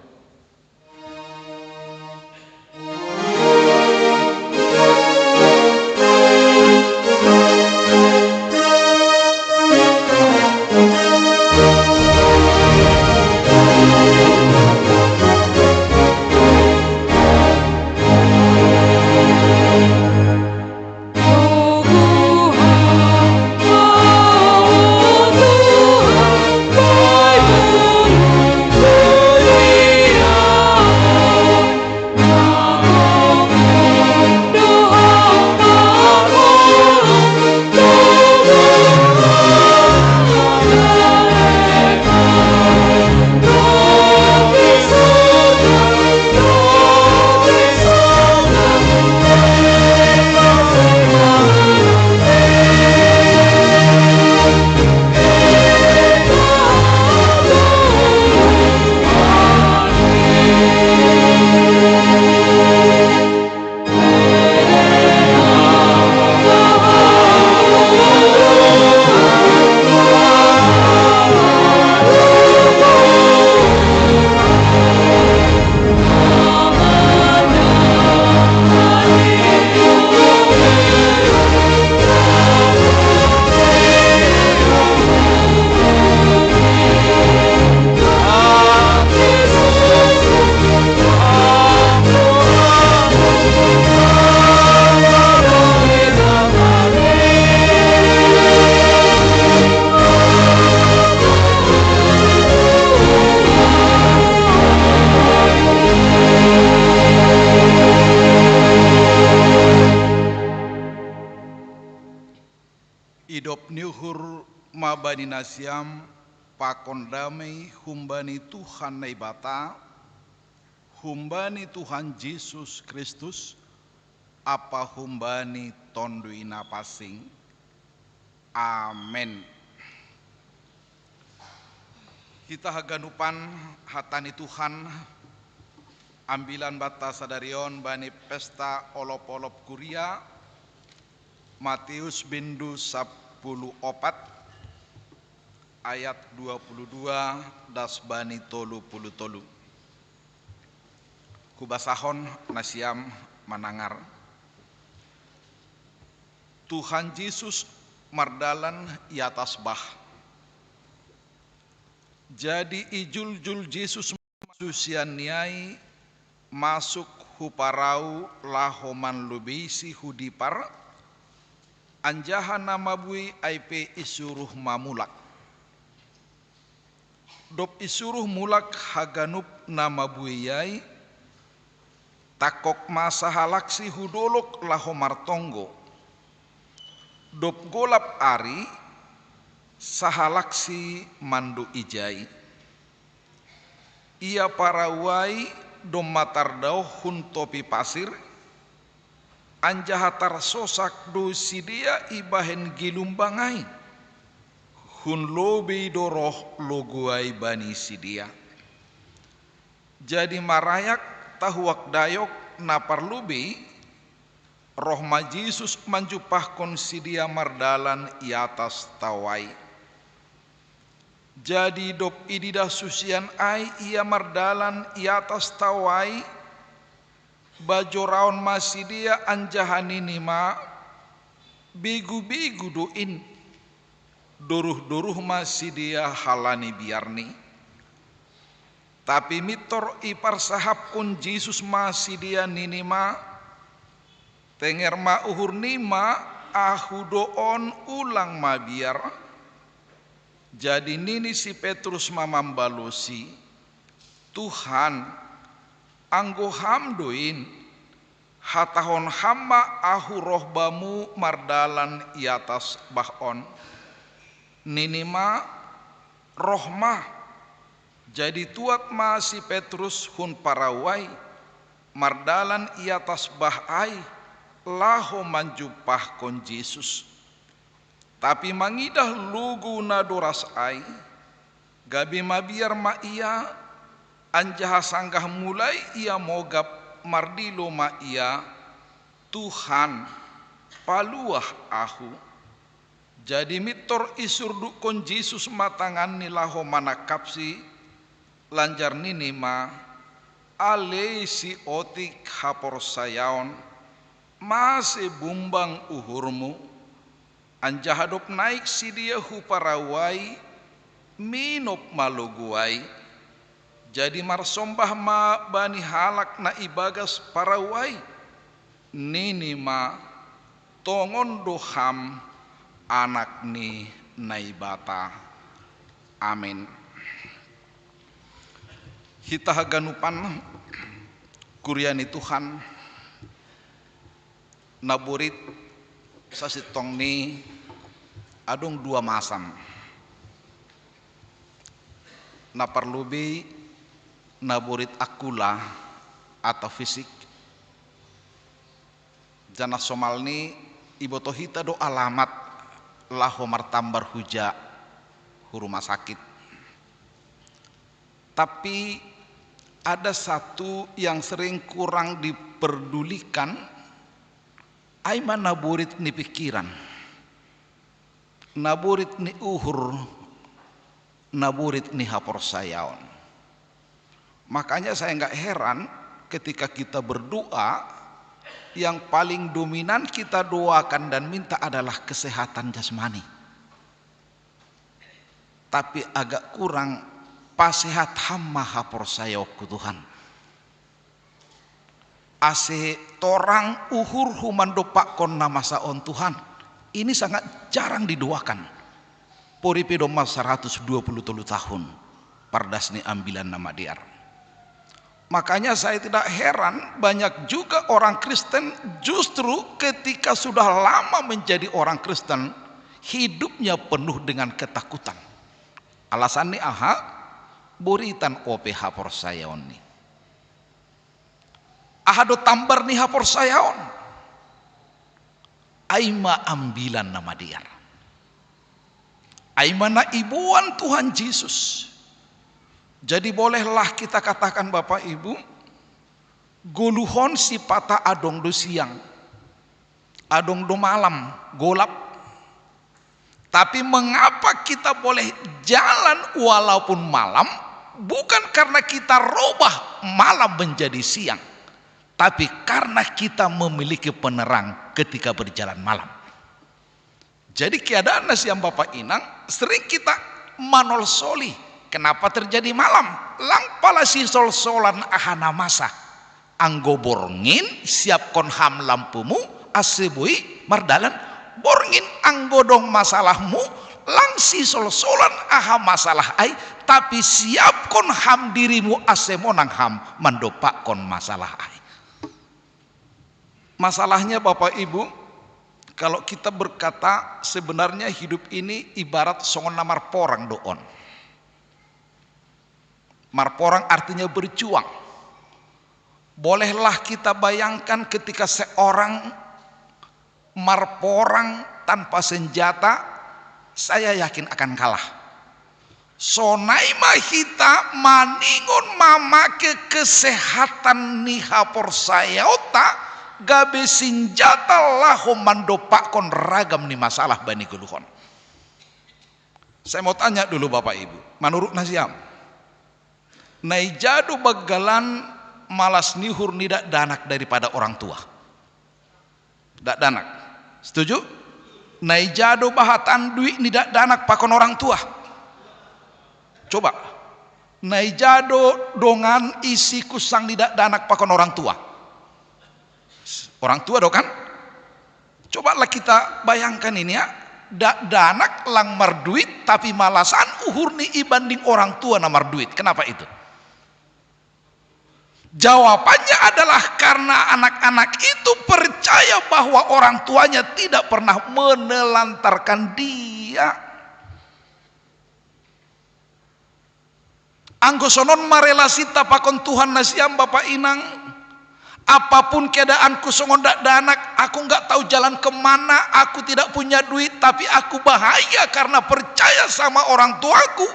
Idop ni uhur ma bani nasiam pakon damei humbani Tuhan Naibata, humbani Tuhan Jesus Kristus, ampa humbani Tonduy Napansing. Amen. Hita haganupan hata ni Tuhan, ambilan banta sadari on bani pesta olop-olop kuria, Matius bindu sapuluh opat, ayat dua puluh dua das bani tolu puluh tolu. Hubasahon nasiam manangar. Tuhan Jesus mardalan i atas bah. Jadi ijuljul Jesus ma susianNi ai masuk hu parau laho manlobeisi hu dipar, anjaha na mabuei ai pe isuruh ma mulak. Dob isuruh mulak haganup na mabuei ai, tangkok ma sahalaksi hu dolok laho martonggo. Dob golap ari, sahalaksi mando ijai. Ia parau ai domma tardaoh hun topi pasir, anjaha tarsosak do sidea ibahen gelumbang ai. Hun lobei do roh logo ai bani sidea. Jadi marayak tahuak dayok na parlobei, roh ma Jesus manjumpahkon sidea mardalan i atas tao ai. Jadi dob ididah susian ai ia mardalan i atas tao ai, bajoraon ma sidea anjaha nini ma, "Begu-begu do in." Doruh-doruh ma sidea halani biarni. Tapi mintor iparsahapkon Jesus ma sidea nini ma, "Tenger ma uhurnima, ahu do on, ulang mabiar." Jadi nini si Petrus ma mambalosi, "Tuhan, anggo Ham do in, hatahon Ham ma ahu roh Bamu mardalan i atas bah on." Nini ma, "Roh ma." Jadi tuat ma si Petrus hun parau ai, mardalan i atas bah ai, laho manjumpahkon Jesus. Tapi mangidah logo na doras ai, gabe mabiar ma ia, anjaha sanggah mulai ia mogap, mardilo ma ia, "Tuhan, paluah ahu." Jadi mintor isurdukkon Jesus ma tanganni laho manangkapsi, lanjar nini ma, "Ale siotik haporsayaon, mase bumbang uhurmu?" Anjaha dob naik sidea hu parau ai, minop ma logo ai. Jadi marsombah ma bani halak na ibagas parau ai, nini ma, "Tongon do Ham Anak ni Naibata." Amen. Hita haganupan kuria ni Tuhan, naborit sasintongni adong dua macam. Na parlobei naborit angkula atau fisik. Janah somalni iboto hita do alamat laho martambar huja hu rumah sakit. Tapi ada satu yang sering kurang diperdulikan, ai ma naborit ni pikiran, naborit ni uhur, naborit ni haporsayaon. Makanya saya nggak heran ketika kita berdoa, yang paling dominan kita doakan dan minta adalah kesehatan jasmani. Tapi agak kurang, "Pasehat Ham ma haporsayaonku, Tuhan. Ase torang uhurhu mandompakkon na masa on, Tuhan." Ini sangat jarang didoakan. Pori pe domma saratus dua puluh tolu tahun pardas ni Ambilan Namadear. Makanya saya tidak heran, banyak juga orang Kristen justru ketika sudah lama menjadi orang Kristen, hidupnya penuh dengan ketakutan. Alasanni aha? Boritan ope haporsayaonni. Aha do tambar ni haporsayaon? Ai ma Ambilan Namadear. Ai ma na iboan Tuhan Jesus. Jadi bolehlah kita katakan, Bapak Ibu, goluhon sipata adong do siang, adong do malam, golap. Tapi mengapa kita boleh jalan walaupun malam? Bukan karena kita robah malam menjadi siang, tapi karena kita memiliki penerang ketika berjalan malam. Jadi keadaan nasiam Bapak Inang, sering kita manolsoli. Kenapa terjadi malam? Lang pala sisolsolan aha na masa. Anggo borngin, siapkon Ham lampumu, ase boi mardalan borngin. Anggo dong masalahmu, Lang sisolsolan aha masalah ai, tapi siapkon ham dirimu ase monang ham mandopakkon masalah ai. Masalahnya, Bapak Ibu, kalau kita berkata, sebenarnya hidup ini ibarat songon na marporang do on. Marporang artinya berjuang. Bolehlah kita bayangkan ketika seorang marporang tanpa senjata, saya yakin akan kalah. Sonai ma hita maningon mamake kesehatan ni haporsayaonta gabe sinjata laho mandopakkon ragam ni masalah bani goluhon. Saya mau tanya dulu Bapak Ibu, menurut nasiam, na ija do banggalan malas ni uhur ni dakdanak daripada orang tua? Dakdanak. Setuju? Na ija do bahatan duit ni dakdanak pakon orang tua? Coba. Na ija do dongan isi kusang ni dakdanak pakon orang tua? Orang tua do kan? Cobalah kita bayangkan ini ya. Dakdanak lang marduit tapi malasan uhur ni ibanding orang tua na marduit. Kenapa itu? Jawabannya adalah karena anak-anak itu percaya bahwa orang tuanya tidak pernah menelantarkan dia. Anggo sonon ma relasinta pakon Tuhan nasiam, Bapak Inang, apapun keadaanku songon dakdanak, aku nggak tahu jalan kemana, aku tidak punya duit, tapi aku bahagia karena percaya sama orang tuaku.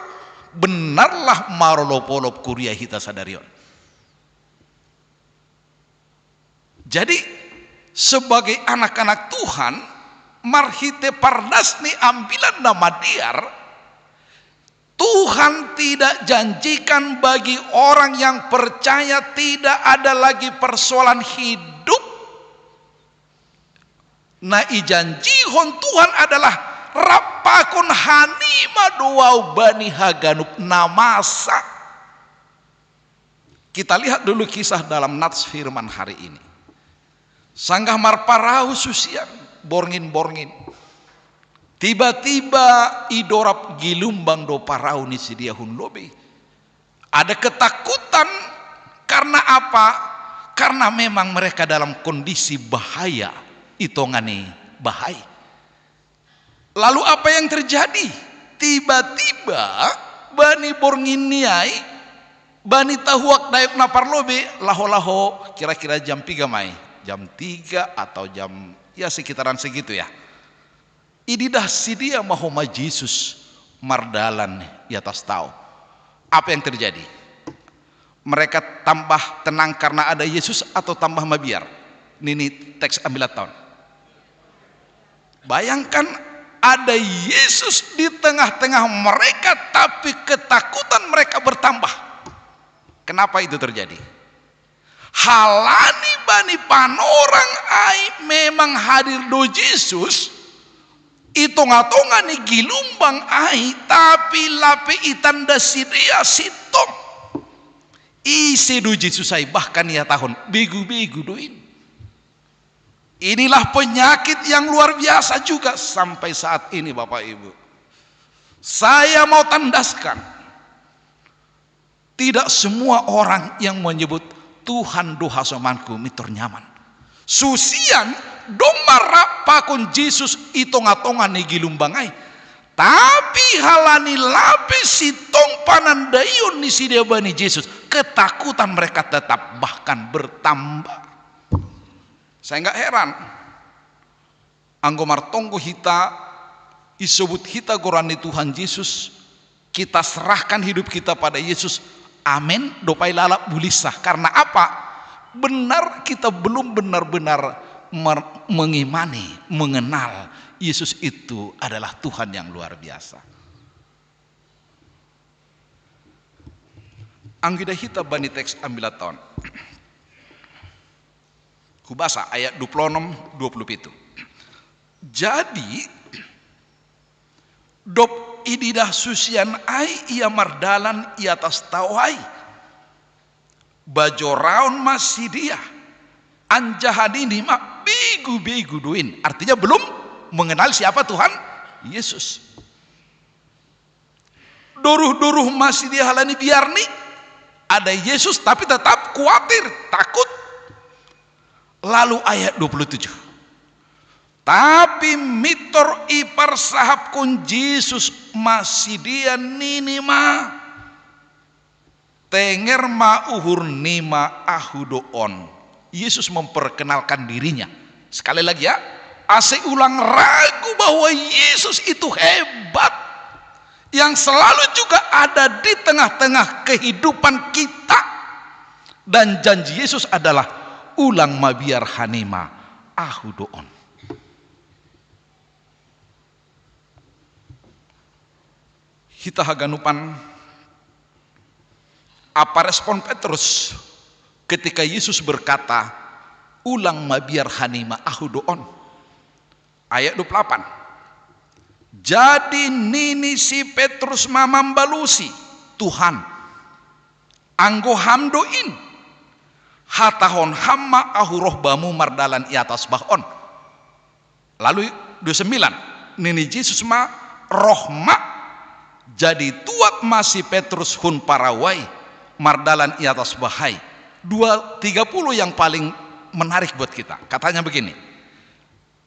Benarlah marolop-olop kuria hita sadari on. Jadi, sebagai anak-anak Tuhan, marhite pardas ni ambilan na madear, Tuhan tidak janjikan bagi orang yang percaya tidak ada lagi persoalan hidup. Na ijanjihon Tuhan adalah rap pakon hanima do au bani haganup na masa. Kita lihat dulu kisah dalam nats firman hari ini. Sanggah marparau susian, borngin-borngin. Tiba-tiba idorap gilumbang do parau ni sidia hun lobei. Ada ketakutan karena apa? Karena memang mereka dalam kondisi bahaya, itongani bahai. Lalu apa yang terjadi? Tiba-tiba bani borngin ni ai, bani tahuak dayok na parlobei, laho-laho kira-kira jam piga ma i, jam tiga atau jam, ya, sekitaran segitu ya. Ididah sidia ma homa Jesus mardalan i atas tao. Apa yang terjadi? Mereka tambah tenang karena ada Yesus atau tambah mabiar? Nini teks ambilan taon. Bayangkan, ada Yesus di tengah-tengah mereka, tapi ketakutan mereka bertambah. Kenapa itu terjadi? Halani bani panorang ai memang hadir do Jesus, i tonga-tonga ni gilumbang ai, tapi lape itanda sidia sintong. Ise do Jesus ai, bahkan ihatahon begu-begu do in. Inilah penyakit yang luar biasa juga sampai saat ini, Bapak Ibu. Saya mau tandaskan, tidak semua orang yang menyebut Tuhan do hasomanku mintor nyaman. Susian dong ma rap pakon Jesus i tonga-tonga ni gilumbang ai. Tapi halani lape sintong panandaion ni sidia bani Jesus, ketakutan mereka tetap bahkan bertambah. Saya nggak heran. Anggo martonggo hita, isobut hita goran ni Tuhan Jesus, kita serahkan hidup kita pada Yesus, amin, dope lalap bulinsah. Karena apa? Benar kita belum benar-benar mer-, mengimani, mengenal Yesus itu adalah Tuhan yang luar biasa. Anggo ida hita bani teks ambilan taon. Hubasa ayat dua puluh enam, dua puluh pitu. Jadi, dob ididah susian ai ia mardalan i atas tao ai, bajoraon ma sidia, anjaha nini ma, begu-begu do in. Artinya belum mengenal siapa Tuhan Yesus. Doruh-doruh masi dihalani biar ni, ada Yesus tapi tetap kuatir, takut. Lalu ayat dua puluh tujuh. Tapi mitor ipar sahapkon Jesus masi dia nini ma, tenger ma uhur nima ahu do on. Yesus memperkenalkan dirinya. Sekali lagi ya, ase ulang ragu bahwa Yesus itu hebat, yang selalu juga ada di tengah-tengah kehidupan kita. Dan janji Yesus adalah ulang mabiar hanima ahu do on. Hita haganupan, apa respon Petrus ketika Yesus berkata, "Ulang mabiar hanima ahu do on"? Ayat dua puluh delapan. Jadi nini si Petrus ma mambalusi, "Tuhan, anggo Ham do in, hatahon Ham ma ahu roh Bamu mardalan i atas bah on." Lalu dua sembilan, nini Jesus ma, "Roh ma." Jadi tuat ma si Petrus hun parau ai mardalan i atas bah ai. Dua tiga puluh yang paling menarik buat kita. Katanya begini,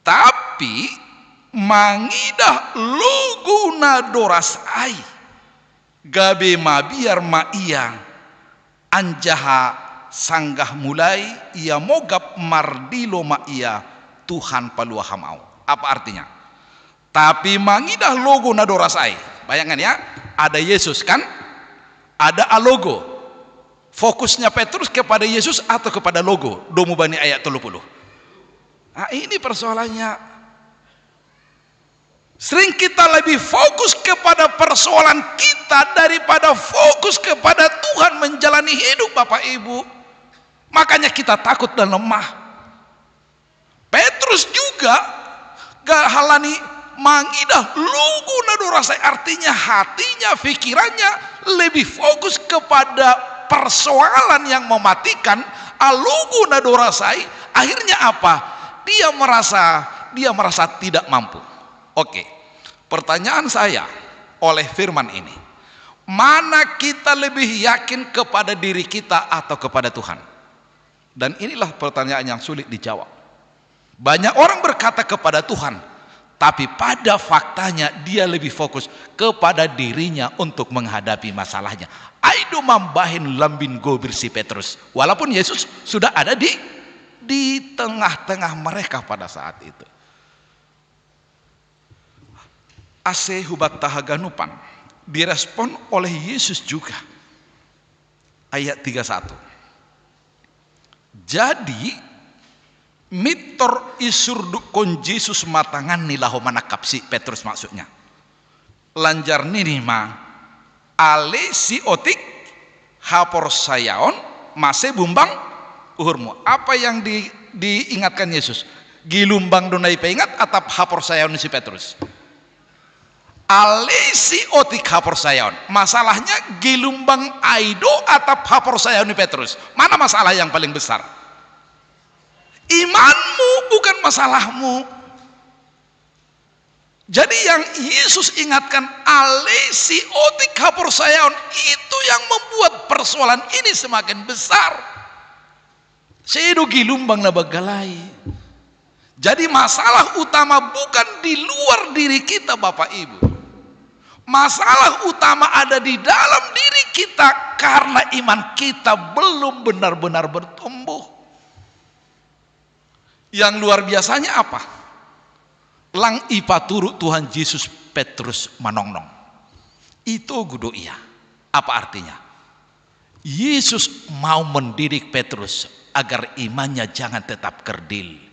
"Tapi mangidah logo na doras ai, gabe mabiar ma ia, anjaha sanggah mulai ia mogap mardilo ma ia, 'Tuhan, paluaham au.'" Apa artinya? Tapi mangidah logo na doras ai. Bayangkan ya, ada Yesus kan? Ada alogo. Fokusnya Petrus kepada Yesus atau kepada logo? Domu bani ayat tolu puluh. Nah, ini persoalannya. Sering kita lebih fokus kepada persoalan kita daripada fokus kepada Tuhan menjalani hidup, Bapak Ibu. Makanya kita takut dan lemah. Petrus juga gahalani mangidah logo na doras ai, artinya hatinya, pikirannya lebih fokus kepada persoalan yang mematikan, alogo na doras ai. Akhirnya apa? Dia merasa, dia merasa tidak mampu. Oke, pertanyaan saya oleh firman ini, mana kita lebih yakin, kepada diri kita atau kepada Tuhan? Dan inilah pertanyaan yang sulit dijawab. Banyak orang berkata kepada Tuhan, tapi pada faktanya dia lebih fokus kepada dirinya untuk menghadapi masalahnya. Ai do mambahen lambin gobir si Petrus, walaupun Yesus sudah ada di, di tengah-tengah mereka pada saat itu. Ase hubanta haganupan, direspon oleh Yesus juga. Ayat tiga satu. Jadi, mitor isurdukkon Jesus ma tanganni laho manangkap si Petrus maksudnya. Lanjar nini ma, "Ale siotik haporsayaon, mase bumbang uhurmu." Apa yang di, diingatkan Yesus? Gilumbang do na ipeingat atap haporsayaon ni si Petrus? Ale siotik haporsayaon. Masalahnya gilumbang ai do atap haporsayaon ni Petrus? Mana masalah yang paling besar? Imanmu, bukan masalahmu. Jadi yang Yesus ingatkan, ale siotik haporsayaon, itu yang membuat persoalan ini semakin besar. Sedo gilumbang na banggal ai. Jadi masalah utama bukan di luar diri kita, Bapak Ibu. Masalah utama ada di dalam diri kita karena iman kita belum benar-benar bertumbuh. Yang luar biasanya apa? Lang ipaturuk Tuhan Jesus Petrus manongnong. Itogu do ia. Apa artinya? Yesus mau mendidik Petrus agar imannya jangan tetap kerdil.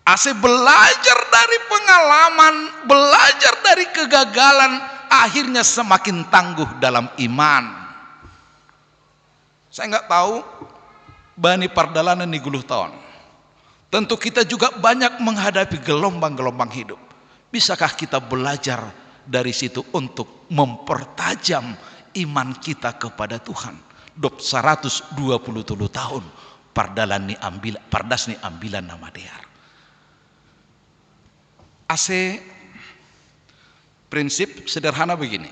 Ase belajar dari pengalaman, belajar dari kegagalan, akhirnya semakin tangguh dalam iman. Saya nggak tahu bani pardalanan ni guluh taon. Tentu kita juga banyak menghadapi gelombang-gelombang hidup. Bisakah kita belajar dari situ untuk mempertajam iman kita kepada Tuhan? Dop saratus dua puluh tolu taon pardalan ni ambil, pardas ni Ambilan Namadear. Ase Prinsip sederhana begini.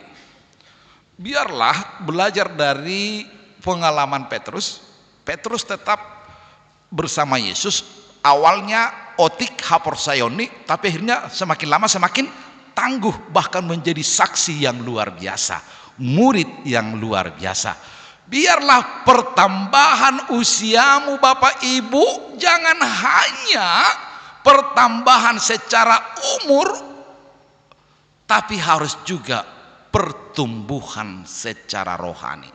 Biarlah belajar dari pengalaman Petrus. Petrus tetap bersama Yesus. Awalnya otik haporsaioni, tapi akhirnya semakin lama semakin tangguh, bahkan menjadi saksi yang luar biasa, murid yang luar biasa. Biarlah pertambahan usiamu, Bapak Ibu, jangan hanya pertambahan secara umur, tapi harus juga pertumbuhan secara rohani.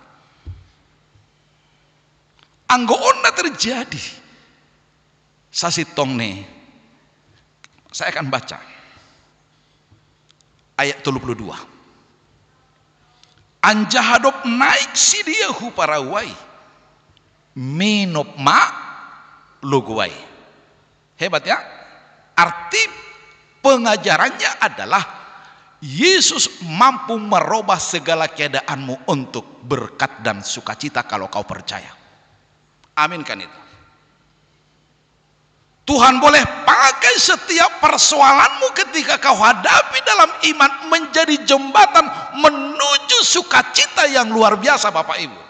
Anggo onna terjadi, sasintongna, saya akan baca ayat tolu puluh dua. Anjaha dob naik sidea hu parau ai, minop ma logou ai. Hebat ya. Arti pengajarannya adalah Yesus mampu merubah segala keadaanmu untuk berkat dan sukacita kalau kau percaya. Aminkan itu. Tuhan boleh pakai setiap persoalanmu ketika kau hadapi dalam iman menjadi jembatan menuju sukacita yang luar biasa, Bapak Ibu.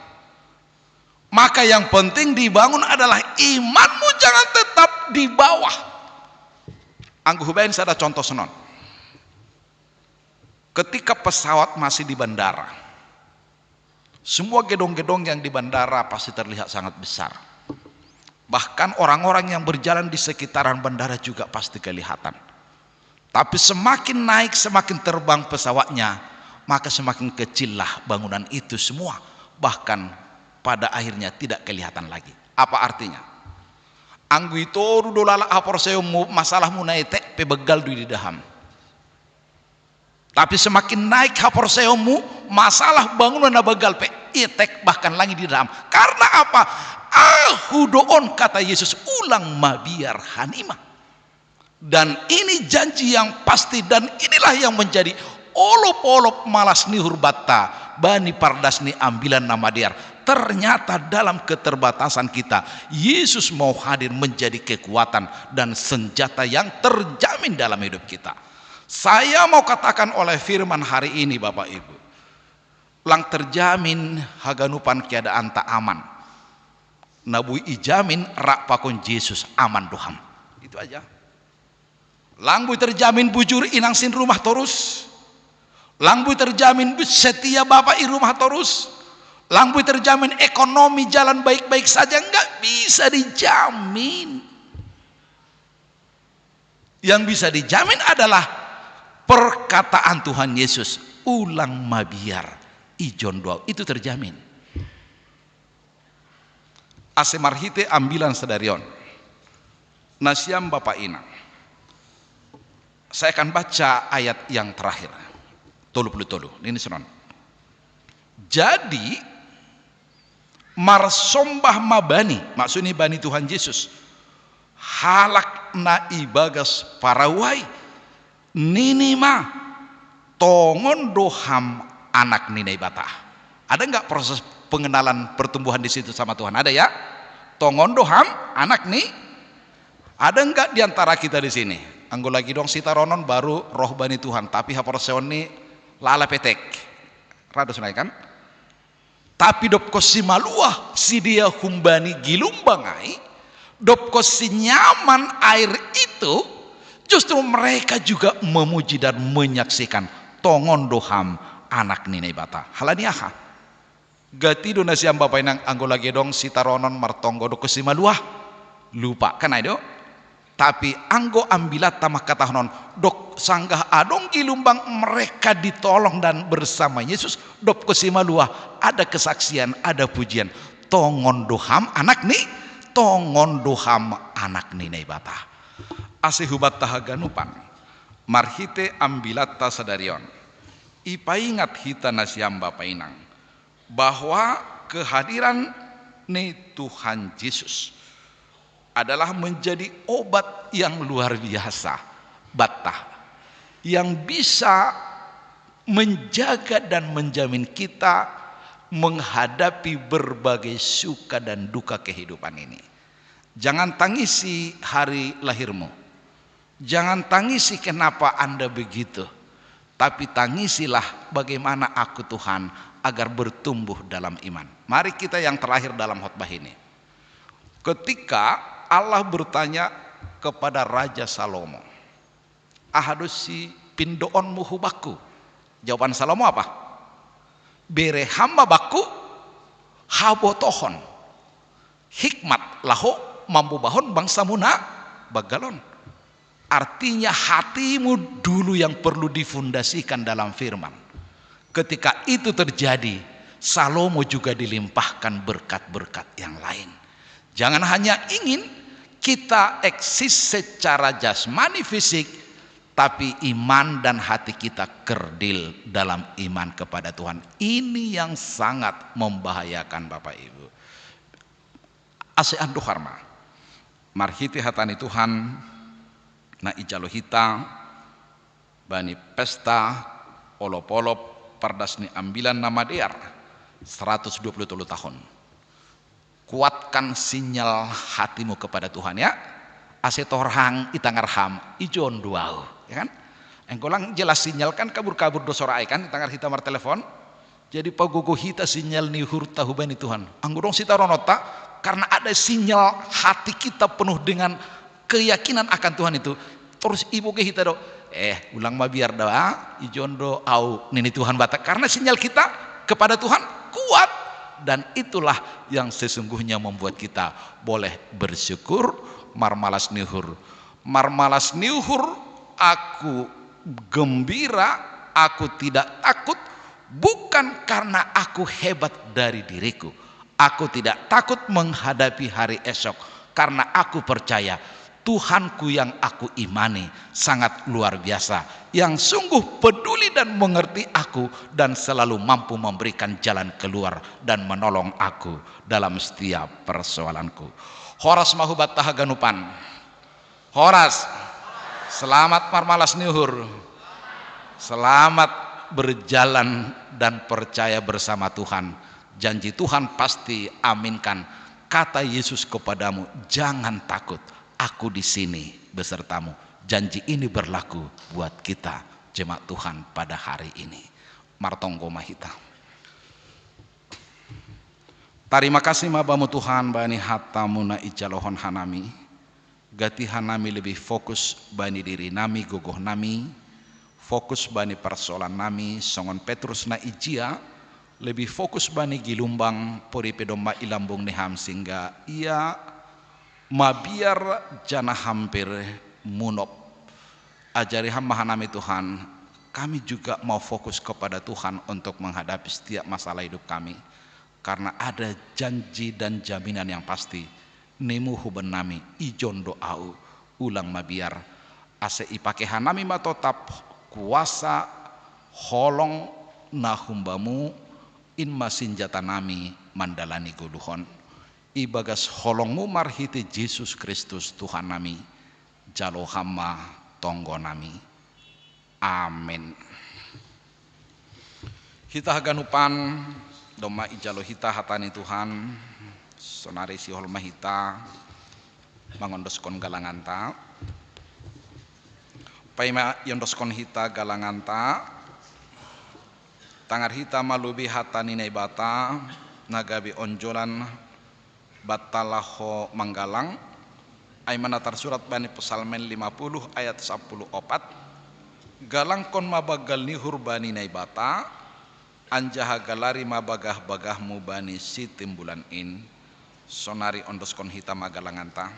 Maka yang penting dibangun adalah imanmu, jangan tetap di bawah. Anggo hubaen sada contoh senon. Ketika pesawat masih di bandara, semua gedong-gedong yang di bandara pasti terlihat sangat besar. Bahkan orang-orang yang berjalan di sekitaran bandara juga pasti kelihatan. Tapi semakin naik, semakin terbang pesawatnya, maka semakin kecillah bangunan itu semua. Bahkan pada akhirnya tidak kelihatan lagi. Apa artinya? Anggo i toru do lalap haporsayaonmu, masalahmu na etek pe banggal do i didaham. Tapi semakin naik haporsayaonmu, masalah bangunan na banggal pe etek, bahkan lang i didaham. Karena apa? Ahu do on, kata Yesus, ulang mabiar hanima. Dan ini janji yang pasti, dan inilah yang menjadi olop-olop malas ni uhur banta bani pardas ni Ambilan Namadear. Ternyata dalam keterbatasan kita, Yesus mau hadir menjadi kekuatan dan senjata yang terjamin dalam hidup kita. Saya mau katakan oleh firman hari ini, Bapak Ibu, lang terjamin haganupan keadaanta aman. Na boi ijamin rap pakon Jesus aman do ham. Itu aja. Lang boi terjamin bujur inang si rumah torus. Lang boi terjamin setia bapa i rumah torus. Lang boi terjamin ekonomi jalan baik-baik saja, nggak bisa dijamin. Yang bisa dijamin adalah perkataan Tuhan Yesus, ulang mabiar ijon do ahu. Itu terjamin. Ase marhite ambilan sadari on, nasiam bapa inang, saya akan baca ayat yang terakhir, tolu puluh tolu. Ini senon. Jadi, marsombah ma bani, maksudnya bani Tuhan Yesus, halak na ibagas parau ai, nini ma, tongon do ham anak ni Naibata. Ada nggak proses pengenalan pertumbuhan di situ sama Tuhan? Ada ya? Tongon do ham anak ni. Ada nggak di antara kita di sini? Anggo lagi dong sitaronon baru roh bani Tuhan, tapi haporsayaon ni lalap etek. Ra do sonai kan? Tapi dob konsi maluah sidea humbani gilumbang ai, dob konsi nyaman air itu, justru mereka juga memuji dan menyaksikan, tongon do ham anak ni Naibata. Halani aha? Gati do nasiam bapa inang anggo lagi dong sitaronon martonggo dob konsi maluah. Lupa kan ai do? Tapi anggo ambilatta mangkatahonon, dok sanggah adong gilumbang mereka ditolong dan bersama Yesus, dob konsi maluah, ada kesaksian, ada pujian. Tongon do ham anak ni, tongon do ham anak ni Naibata. Ase hubanta haganupan, marhite ambilatta sadari on, ipaingat hita nasiam bapa inang, bahwa kehadiran ni Tuhan Yesus adalah menjadi obat yang luar biasa banta, yang bisa menjaga dan menjamin kita menghadapi berbagai suka dan duka kehidupan ini. Jangan tangisi hari lahirmu. Jangan tangisi kenapa Anda begitu. tapi tangisilah bagaimana aku, Tuhan, agar bertumbuh dalam iman. Mari kita yang terakhir dalam khotbah ini. Ketika Allah bertanya kepada Raja Salomo, "Aha do sipindoonmu hu bakku?" Jawaban Salomo apa? "Bere ham ma bakku habotohon, hikmat laho mambobahon bangsamu na banggal on." Artinya, hatimu dulu yang perlu difundasikan dalam firman. Ketika itu terjadi, Salomo juga dilimpahkan berkat-berkat yang lain. Jangan hanya ingin kita eksis secara jasmani fisik, tapi iman dan hati kita kerdil dalam iman kepada Tuhan. Ini yang sangat membahayakan, Bapak Ibu. Ase andohar ma marhite hata ni Tuhan na ijalo hita bani pesta olop-olop pardas ni ambilan na madear seratus dua puluh tolu tahun. Kuatkan sinyal hatimu kepada Tuhan, ya. Ase torang i tangar ham, ijon do ahu, ya kan? Enggo lang jelas sinyal kan, kabur-kabur do sora ai kan, i tangar hita martelepon. Jadi pagogo hita sinyal ni uhurta hubani Tuhan. Anggo dong sitarononta, karena ada sinyal hati kita penuh dengan keyakinan akan Tuhan itu, terus iboge hita do, "Eh, ulang mabiar da, ah, ijon do ahu," nini Tuhan Batak. Karena sinyal kita kepada Tuhan kuat, dan itulah yang sesungguhnya membuat kita boleh bersyukur, marmalas ni uhur. Marmalas ni uhur, aku gembira, aku tidak takut, bukan karena aku hebat dari diriku. Aku tidak takut menghadapi hari esok, karena aku percaya Tuhanku yang aku imani sangat luar biasa, yang sungguh peduli dan mengerti aku dan selalu mampu memberikan jalan keluar dan menolong aku dalam setiap persoalanku. Horas ma hubanta haganupan. Horas. Selamat marmalas ni uhur. Selamat berjalan dan percaya bersama Tuhan. Janji Tuhan pasti aminkan. Kata Yesus kepadamu, "Jangan takut, aku di sini besertamu." Janji ini berlaku buat kita, jemaat Tuhan, pada hari ini. Martonggo ma hita. Tarima kasih ma Bamu Tuhan bani hatamu na ijalohon hanami. Gati hanami lebih fokus bani diri nami, gogoh nami, fokus bani persoalan nami, songon Petrus na ijia, lebih fokus bani gilumbang, puripe domma i lambung ni ham singga ia mabiar janah hampir munop. Ajari ham ma hanami Tuhan, kami juga mau fokus kepada Tuhan untuk menghadapi setiap masalah hidup kami. Karena ada janji dan jaminan yang pasti, nimu hubannami, ijon do ahu, ulang mabiar. Ase ipake hanami ma totap kuasa holong na humbamu, in ma sinjata nami mandalani goluhon. Ibagas holongmu marhite Jesus Kristus Tuhan nami, jalo ham ma tonggo nami. Amin. Hita haganupan, domma ijalo hita hata ni Tuhan, sonari sihol ma hita mangondoskon galanganta. Paima iondoskon hita galanganta, tangar hita ma lobi hata ni Naibata, na gabe onjolan banta laho manggalang, ai ma na tarsurat bani Psalmen lima puluh ayat sampulu opat, "Galangkon ma banggal ni uhur bani Naibata, anjaha galari ma bagah-bagahmu bani Sitimbulan in." Sonari ondoskon hita ma galanganta.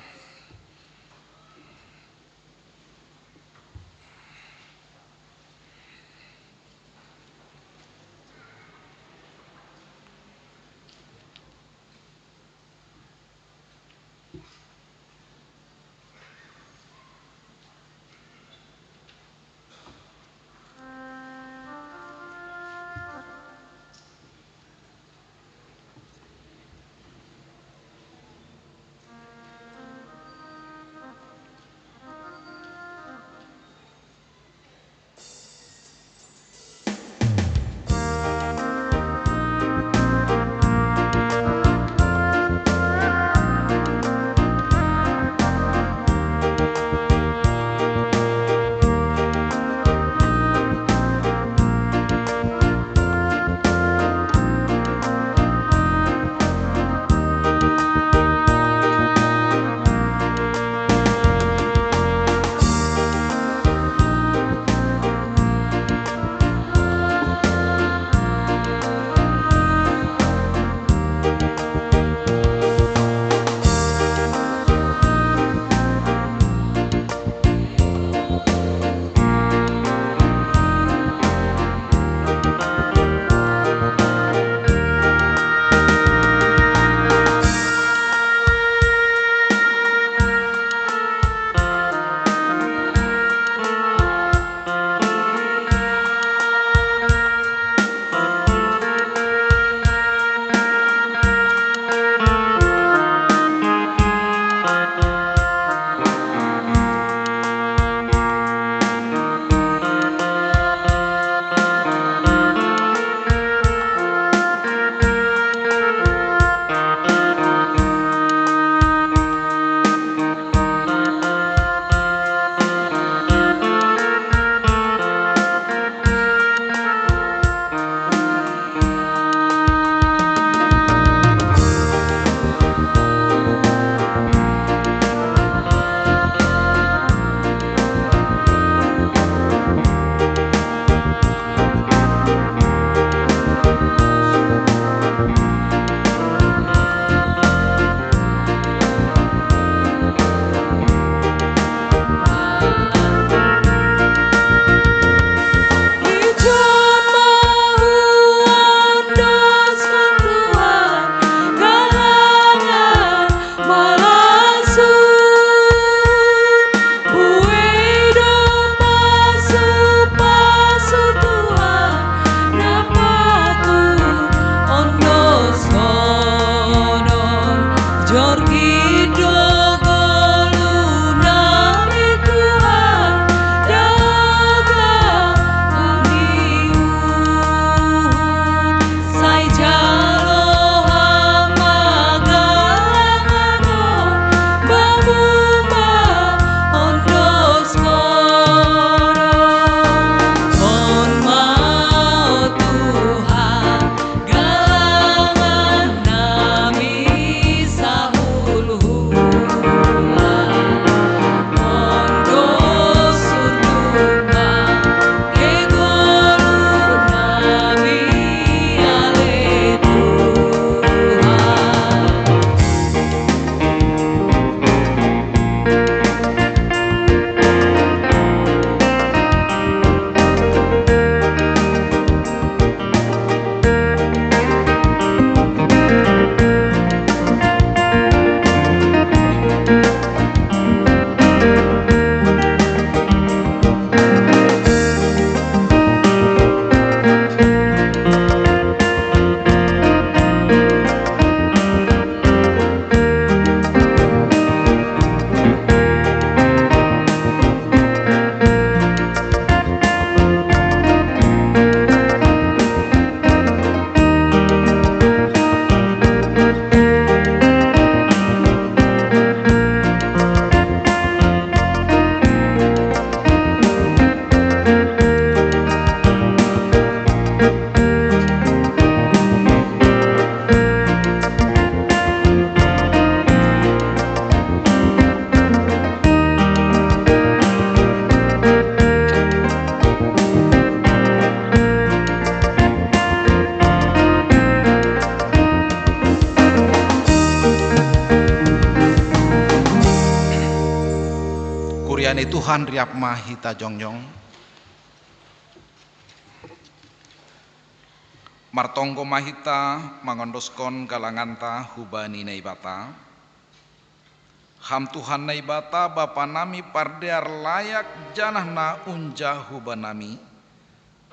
Tuhan riap ma hita jongjong. Martonggo ma hita mangondoskon galanganta hubani Naibata. Ham Tuhan Naibata Bapa nami pardear layak janah na unja hubanami.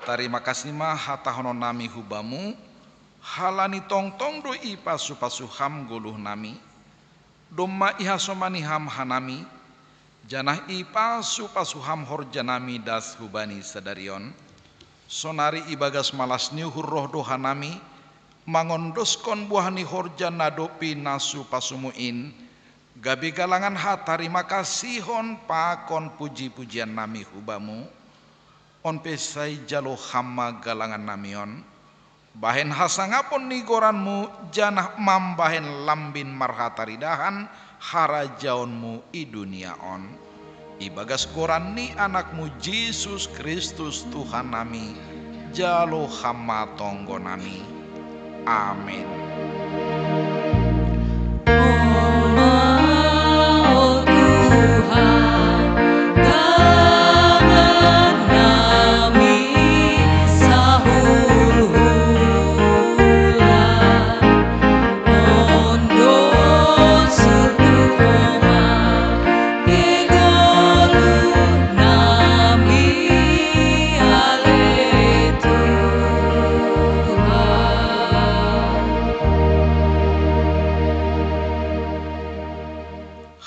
Tarima kasih ma hatahonon nami hubamu, halani tongtong do ipasu-pasu ham goluh nami. Domma ihasomani ham hanami, janah ipasu-pasu ham horja nami das hubani sadari on. Sonari ibagas malas ni uhur roh do hanami, mangondoskon buah ni horja na dob pinasu-pasumu in, gabe galangan hatarima kasihon pakon puji-pujian nami hubamu. On pe sai jalo ham ma galangan nami on, bahen hasangapon ni goranmu janah mambahen lambin marhataridahan harajaonmu i dunia on. Ibagas goran ni Anakmu Jesus Kristus Tuhan nami, jalo ham ma tonggo nami. Amin.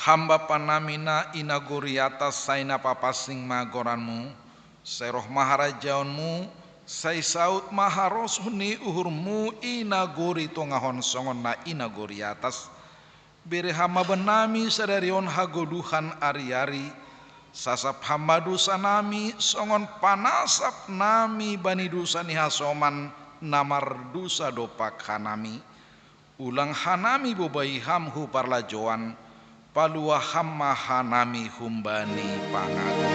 Ham Bapa nami na i nagori atas, sai na papansing ma goranmu, sai roh ma harajaonmu, sai saud ma harosuh ni uhurmu i nagori tongahon songon na i nagori atas. Bere ham ma bannami sadari on hagoluhan ari-ari, sasap ham ma dosanami songon panasap nami bani dosa ni hasoman na mardosa dompak hanami. Ulang hanami bobai ham hu parlajouan, paluah ham ma hanami humbani pangago.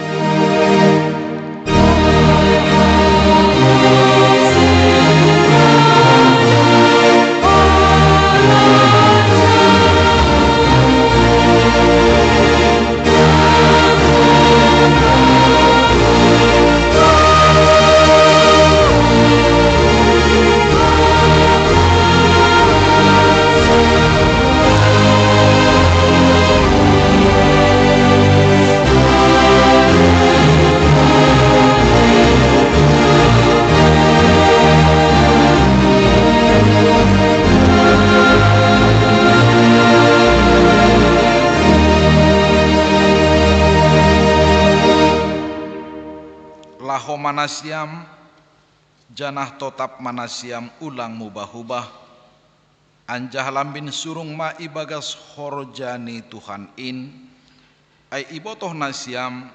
Laho ma nasiam, janah totap ma nasiam, ulang mubah-ubah, anjaha lambin surung ma ibagas horja ni Tuhan in, ai ibotoh nasiam,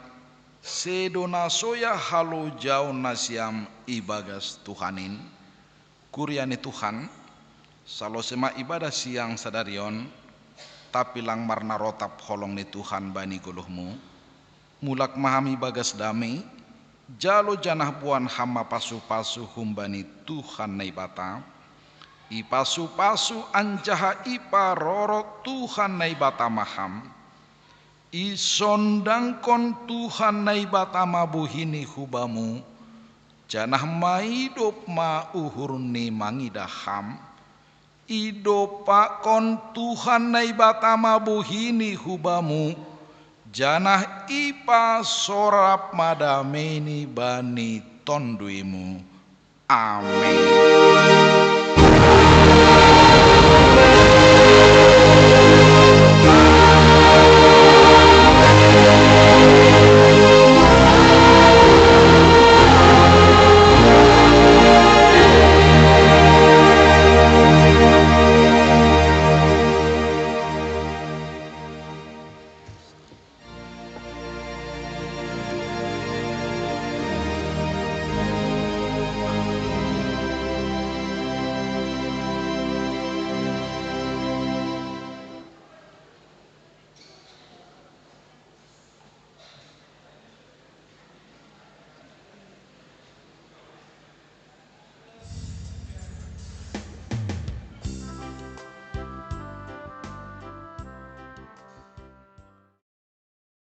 sedo na soya halojaon nasiam ibagas Tuhan in. Kuria ni Tuhan, salose ma ibadah siang sadari on, tapi lang marnarotap holong ni Tuhan bani goluhmu. Mulak ma ham ibagas damei, jalo janah boan ham ma pasu-pasu humbani Tuhan Naibata. Ipasu-pasu anjaha iparorot Tuhan Naibata ma ham. Isondangkon Tuhan Naibata ma buhini hubamu, janah maidop ma uhurni mangidah ham. Idompakkon Tuhan Naibata ma buhini hubamu, janah ipasorap ma dameini bani tonduymu. Amin.